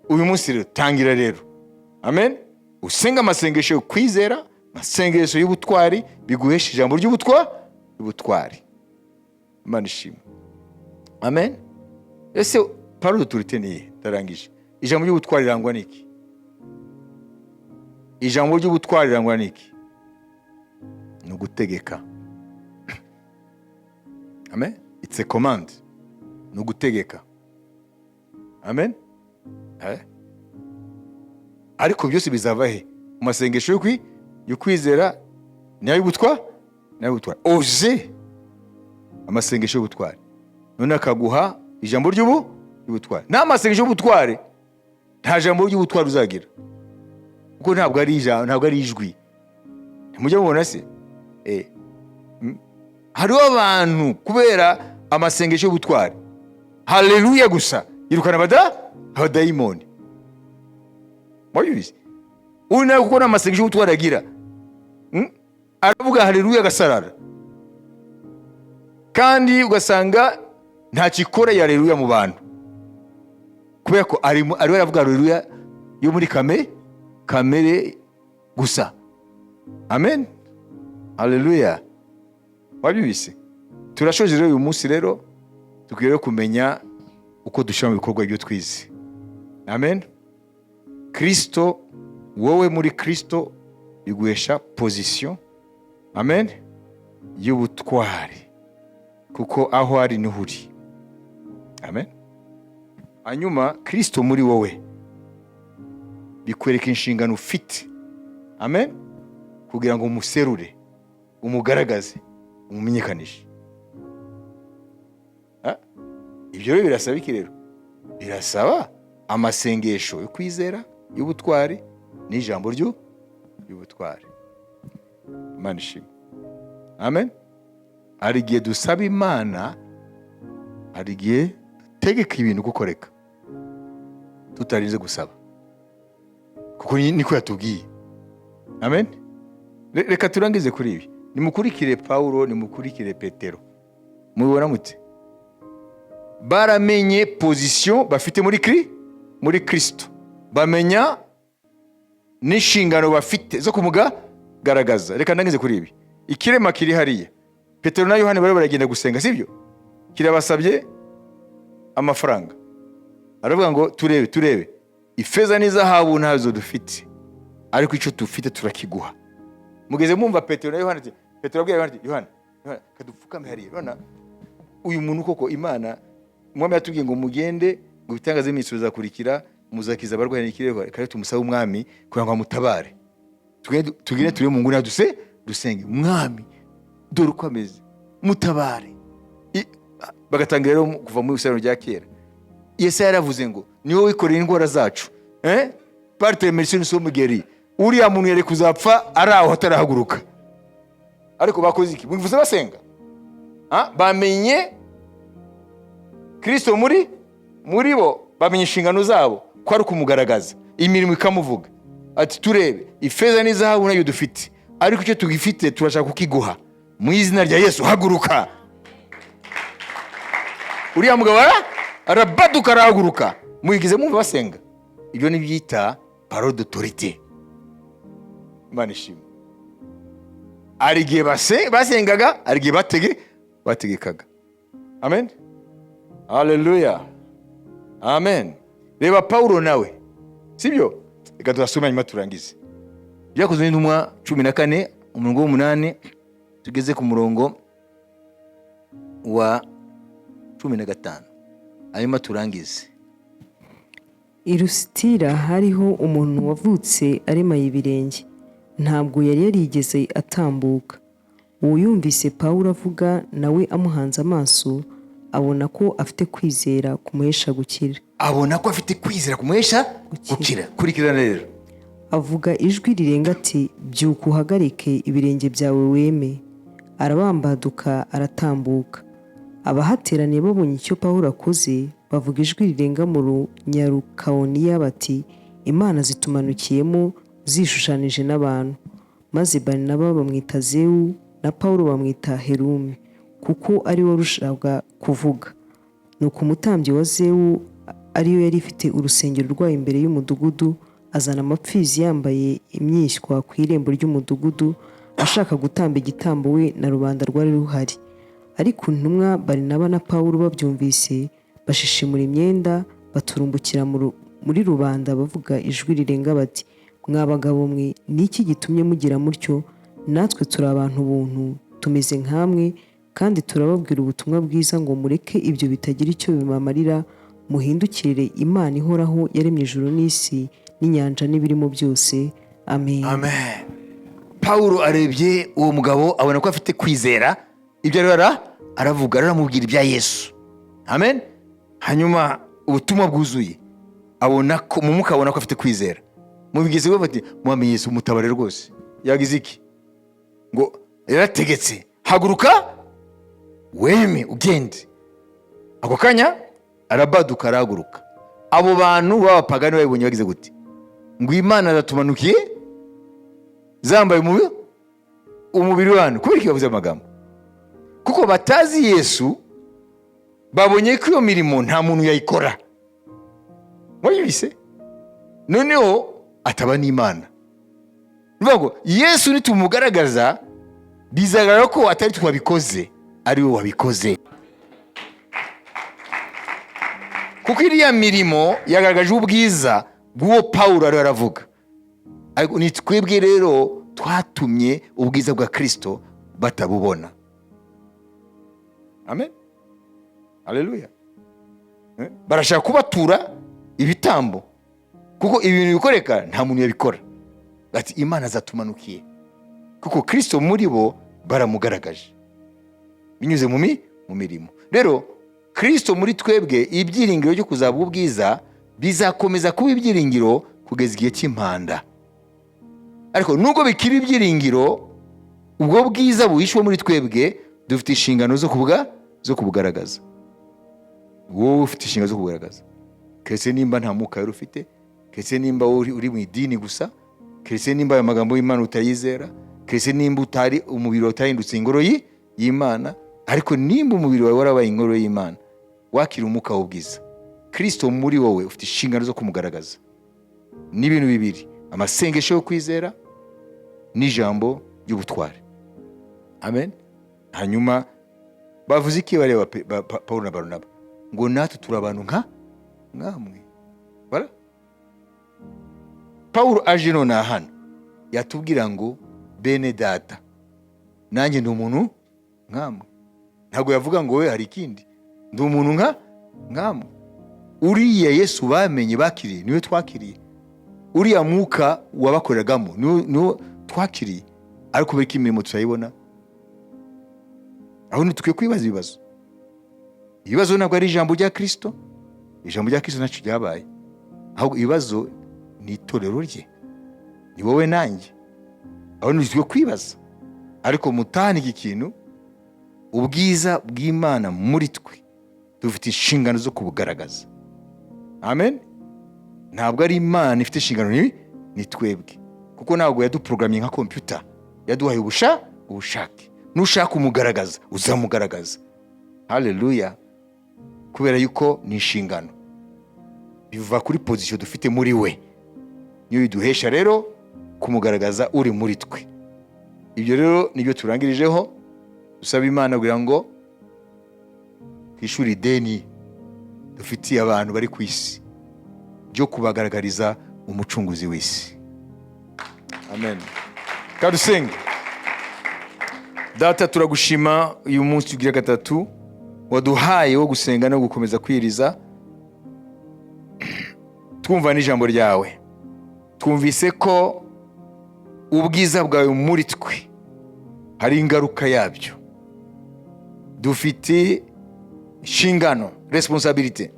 Uyu munsi rero tangira rero, amen, usenga amasengesho yo kwizera, amasengesho y'ubutwari, biguhesha ijambo ry'ubutwari. Imana ishimwe. Amen. Ese parole d'autorité ni iyihe? Ndarangije. Ijambo ry'ubutwari rirangwa n'iki? Ijambo ry'ubutwari rirangwa n'iki? Ni ugutegeka. Amen. It's a command, ni ugutegeka. Amen. Eh? Ariko byose bizava he? Mu masengesho yo kwizera n'ay'ubutwari. Oze amasengesho y'ubutwari, none akaguha ijambo ry'ubutwari. N'amasengesho y'ubutwari, nta jambo ry'ubutwari uzagira, kuko ntabwo ari ijambo, ntabwo ari ijwi. Ntimujya mubona se? Hariho abantu kubera amasengesho y'ubutwari, haleluya gusa, yirukana abadayimoni. Wabizi uyu nawe, kuko nta masengesho y'ubutwari agira. Aravuga haleluya agasarara, kandi ugasanga nta kikora ya haleluya mu bantu, kubera ko ariwe aravuga haleluya yo muri kamere gusa. Amen, haleluya. Wabyumvise? Turashoje rero uyu munsi. Rero dukwiye rero kumenya uko dushyira mu bikorwa ibyo twize. Amen. Kristo, wowe muri Kristo, biguhesha position. Amen. Y'ubutwari, kuko aho ari niho uri. Amen. Hanyuma Kirisito muri wowe bikwereka inshingano ufite, amen, kugira ngo umuserure, umugaragaze, umumenyekanishe. Ah, ibyo rero birasaba iki? Rero birasaba amasengesho yo kwizera, y'ubutwari, n'ijambo ry'ubutwari. Imana ishimwe. Amen. Hari igihe dusaba Imana, hari igihe dutegeka ibintu gukoreka tutarinze gusaba, kuko niko yatubwiye. Amen. Reka turangize kuri ibi. Nimukurikire Pawulo, nimukurikire Petero. Mubibona mute? Baramenye position bafite muri Kristo, bamenya n'inshingano bafite zo kumugaragaza. Reka ndangize kuri ibi. Ikirema kiri hariya, Petero na Yohani bari baragenda gusenga, sibyo? Kirabasabye amafaranga. Aravuga ngo: "Turebe, turebe, ifeza n'izahabu ntazo dufite, ariko icyo dufite turakiguha." Mugeze mumva Petero na Yohani ati, Petero abwira Yohani ati: "Yohani, Yohani, kadupfukame hariya. Urabona uyu muntu koko, Imana, Umwami yatubwiye ngo mugende, ngo ibitangaza n'ibimenyetso bizakurikira, muzakiza abarwayi n'ikirego. Reka rero tumusabe Umwami kugira ngo amutabare. Tugende turebe mu nguni dusenge: Mwami, dore uko ameze, mutabare." Bagatangira rero kuva mu isezerano rya kera. Yesaya yaravuze ngo: "Ni wowe wikoreye indwara zacu, eh? Par tes meurtrissures nous sommes guéris." Uriya muntu yari kuzapfa ari aho atarahaguruka. Ariko bakoze iki? Bivuze basenga. Ah, bamenye Kristo muri bo, bamenya inshingano zabo ko ari ukumugaragaza, imirimo ikamuvuga. Ati: "Turebe, ifeza n'izahabu nayo dufite, ariko icyo tugifite turashaka kukiguha. Mu izina rya Yesu, haguruka." Uriya mugabo arabaduka, arahaguruka. Muyigize mwumva basenga? Ibyo nibyita parole d'autorité. Imana ishimwe. Hari igihe basengaga, hari igihe bategekaga. Amen, haleluya, amen. Reba Pawulo nawe, sibyo? Reka tuhasome, hanyuma turangize. Byakozwe n'Intumwa 14, umurongo w'umunani tugeze ku murongo wa 15, hanyuma turangize. I Lusitira hariho umuntu wavutse aremaye ibirenge, ntabwo yari yarigeze atambuka. Uwo yumvise Pawulo avuga, nawe amuhanze amaso, abona ko afite kwizera kumuhesha gukira. Abona ko afite kwizera kumuhesha gukira. Kurikirana rero. Avuga ijwi rirenga ati: "Byuka, uhagarike ibirenge byawe weme." Arabambaduka, aratambuka. Abahateraniye babonye icyo Pawulo akoze, bavuga ijwi rirenga mu Runyarukawoniya bati: "Imana zitumanukiyemo zishushanije n'abantu." Maze Barinaba bamwita Zewu, na Pawulo bamwita Herume, kuko ari we warushaga kuvuga. Nuko umutambyi wa Zewu, ariyo yari ifite urusengero rwayo imbere y'umudugudu, azana amapfizi yambaye imyishywa ku irembo ry'umudugudu, ashaka gutamba igitambo, we na rubanda rwari ruhari. Ariko intumwa Barinaba na Pawulo babyumvise, bashishimura imyenda, baturumbukira muri rubanda, bavuga ijwi rirenga bati: "Mwa bagabo mwe, ni iki gitumye mugira mutyo? Natwe turi abantu buntu, tumeze nkamwe, kandi turababwira ubutumwa bwiza ngo mureke ibyo bitagira icyo bibamarira, muhindukirire Imana ihoraho yaremye ijuru n'isi n'inyanja n'ibirimo byose." Amen. Amen. Pawulo arebye uwo mugabo, abona ko afite kwizera. Ibyo rero aravuga, aramubwira ibya Yesu, amen. Hanyuma ubutumwa bwuzuye, abona ko mu mwuka, abona ko afite kwizera. Mubigeze bati: "Mwami Yesu, mutabare rwose." Yagize iki? Ngo yarategetse: "Haguruka, weme, ugende." Ako kanya arabaduka, arahaguruka. Abo bantu b'abapagani babibonye bagize gute? Ngo: "Imana zatumanukiye zambaye umubiri w'abantu." Kubera iki bavuze amagambo? Kuko batazi Yesu. Babonye ko iyo mirimo nta muntu yayikora. Mwayibise noneho ataba n'Imana. Ni ukuvuga ngo Yesu nitumugaragaza, bizagaragara ko atari twabikoze, ari we wabikoze, kuko iriya mirimo yagaragaje ubwiza bw'uwo Pawulo ariwe aravuga. Ariko ni twebwe rero twatumye ubwiza bwa Kirisito batabubona. Amen, haleluya. Barashaka kubatura ibitambo kuko ibintu bikoreka nta muntu yabikora. Bati Imana zatumanukiye kuko Kristo muri bo baramugaragaje binyuze mu mirimo. Rero Kristo muri twebwe, ibyiringiro byo kuzaba ubwiza bizakomeza kuba ibyiringiro kugeza igihe cy'impanda. Ariko nubwo bikiri ibyiringiro, ubwo bwiza buhishwe muri twebwe, dufite inshingano zo kubugaragaza. Wowe ufite inshingano zo kubugaragaza, keretse nimba nta mwuka wera ufite, keretse nimba wowe uri mu idini gusa, keretse nimba ayo magambo y'Imana utayizera, keretse nimba utari umubiri wawe utahindutse ingoro y'Imana. Ariko nimba umubiri wawe warabaye ingoro y'Imana, wakira umwuka w'ubwiza, Kristo muri wowe, ufite inshingano zo kumugaragaza. N'ibintu bibiri: amasengesho yo kwizera n'ijambo ry'ubutware. Amen. Hanyuma bavuze iki bareba Pawulo na Barunaba? Ngo natwe turi abantu nka nkamwe. Voilà. Pawulo aje nonaha hano yatubwira ngo bene data, nanjye ndi umuntu nkamwe. Ntabwo yavuga ngo we hari ikindi, ndi umuntu nka nkamwe. Uriya Yesu bamenye, bakiriye, niwe twakiriye. Uriya mwuka wabakoreragamo niwo twakiriye. Ariko kubera ko imirimo turayibona, aho ntitukwiye kwibaza ibibazo. Ibibazo ntabwo ari ijambo rya Kirisito. Ijambo rya Kirisito ntacyo ryabaye, ahubwo ibibazo ni itorero rye, ni wowe nanjye. Aho ntitukwiye kwibaza. Ariko mutahane iki kintu: ubwiza bw'Imana muri twe, dufite inshingano zo kubugaragaza. Amen. Ntabwo ari Imana ifite inshingano, ni twebwe, kuko ntabwo yaduporogramye nka kompiyuta. Yaduhaye ubushake. Nushaka kumugaragaza, uzamugaragaza. Haleluya. Kubera yuko ni inshingano, biva kuri position dufite muri we, niyo biduhesha rero kumugaragaza uri muri twe. Ibyo rero nibyo turangirijeho. Dusaba Imana kugira ngo twishyure ideni dufitiye abantu bari ku isi ryo kubagaragariza umucunguzi w'isi. Amen. Kadusenge. Data, turagushima uyu munsi ugira gatatu waduhaye wo gusenga no gukomeza kwiriza, twumva n'ijambo ryawe. Twumvise ko ubwiza bwawe muri twe hari ingaruka yabyo. Dufite inshingano, responsabilité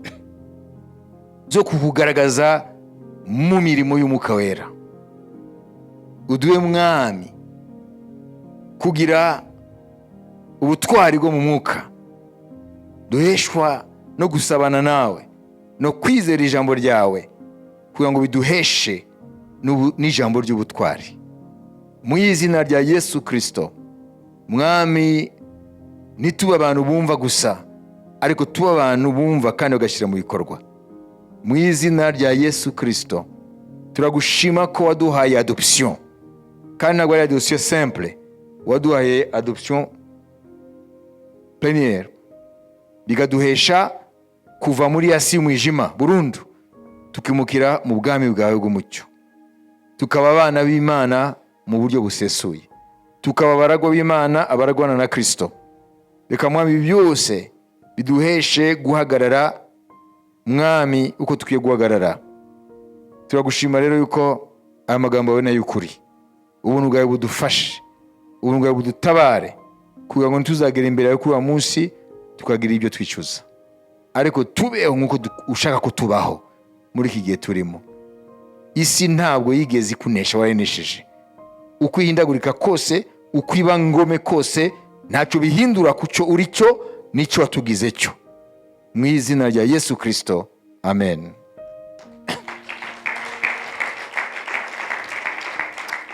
zo kukugaragaza mu mirimo y'Umwuka Wera. Uduhe, Mwami, kugira ubutwari bwo mu mwuka duheshwa no gusabana nawe no kwizera ijambo ryawe, kugira ngo biduheshe n'ijambo ry'ubutwari. Mu izina rya Yesu Kirisito Mwami, ntitube abantu bumva gusa, ariko tube abantu bumva kandi bagashyira mu bikorwa. Mu izina rya Yesu Kirisito, turagushima ko waduhaye adoption, kandi ntabwo ari adoption simple, waduhaye adoption plénière, bikaduhesha kuva muri ya si y'umwijima burundu, tukimukira mu bwami bwawe bw'umucyo, tukaba abana b'Imana mu buryo busesuye, tukaba abaragwa b'Imana, abaragwana na Kirisito. Reka, Mwami, ibi byose biduheshe guhagarara, Mwami, uko dukwiye guhagarara. Turagushima rero yuko aya magambo yawe y'ukuri. Ubuntu bwawe budufashe, ubuntu bwawe budutabare, kugira ngo ntituzagere imbere yawe kuri uwo munsi tukagira ibyo twicuza, ariko tubeho nk'uko ushaka ko tubaho muri iki gihe turimo. Isi ntabwo yigeze ikunesha, warayinesheje. Uko ihindagurika kose, uko iba ngome kose, ntacyo bihindura ku cyo uri cyo n'icyo watugize cyo. Mu izina rya Yesu Kirisito, amen,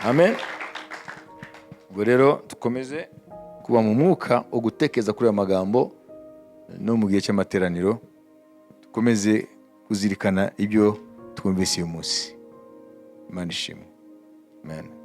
amen. Ubwo rero dukomeze kuba mu mwuka wo gutekereza kuri aya magambo, no mu gihe cy'amateraniro dukomeze kuzirikana ibyo twumvise uyu munsi. Imana ishimwe. Amen.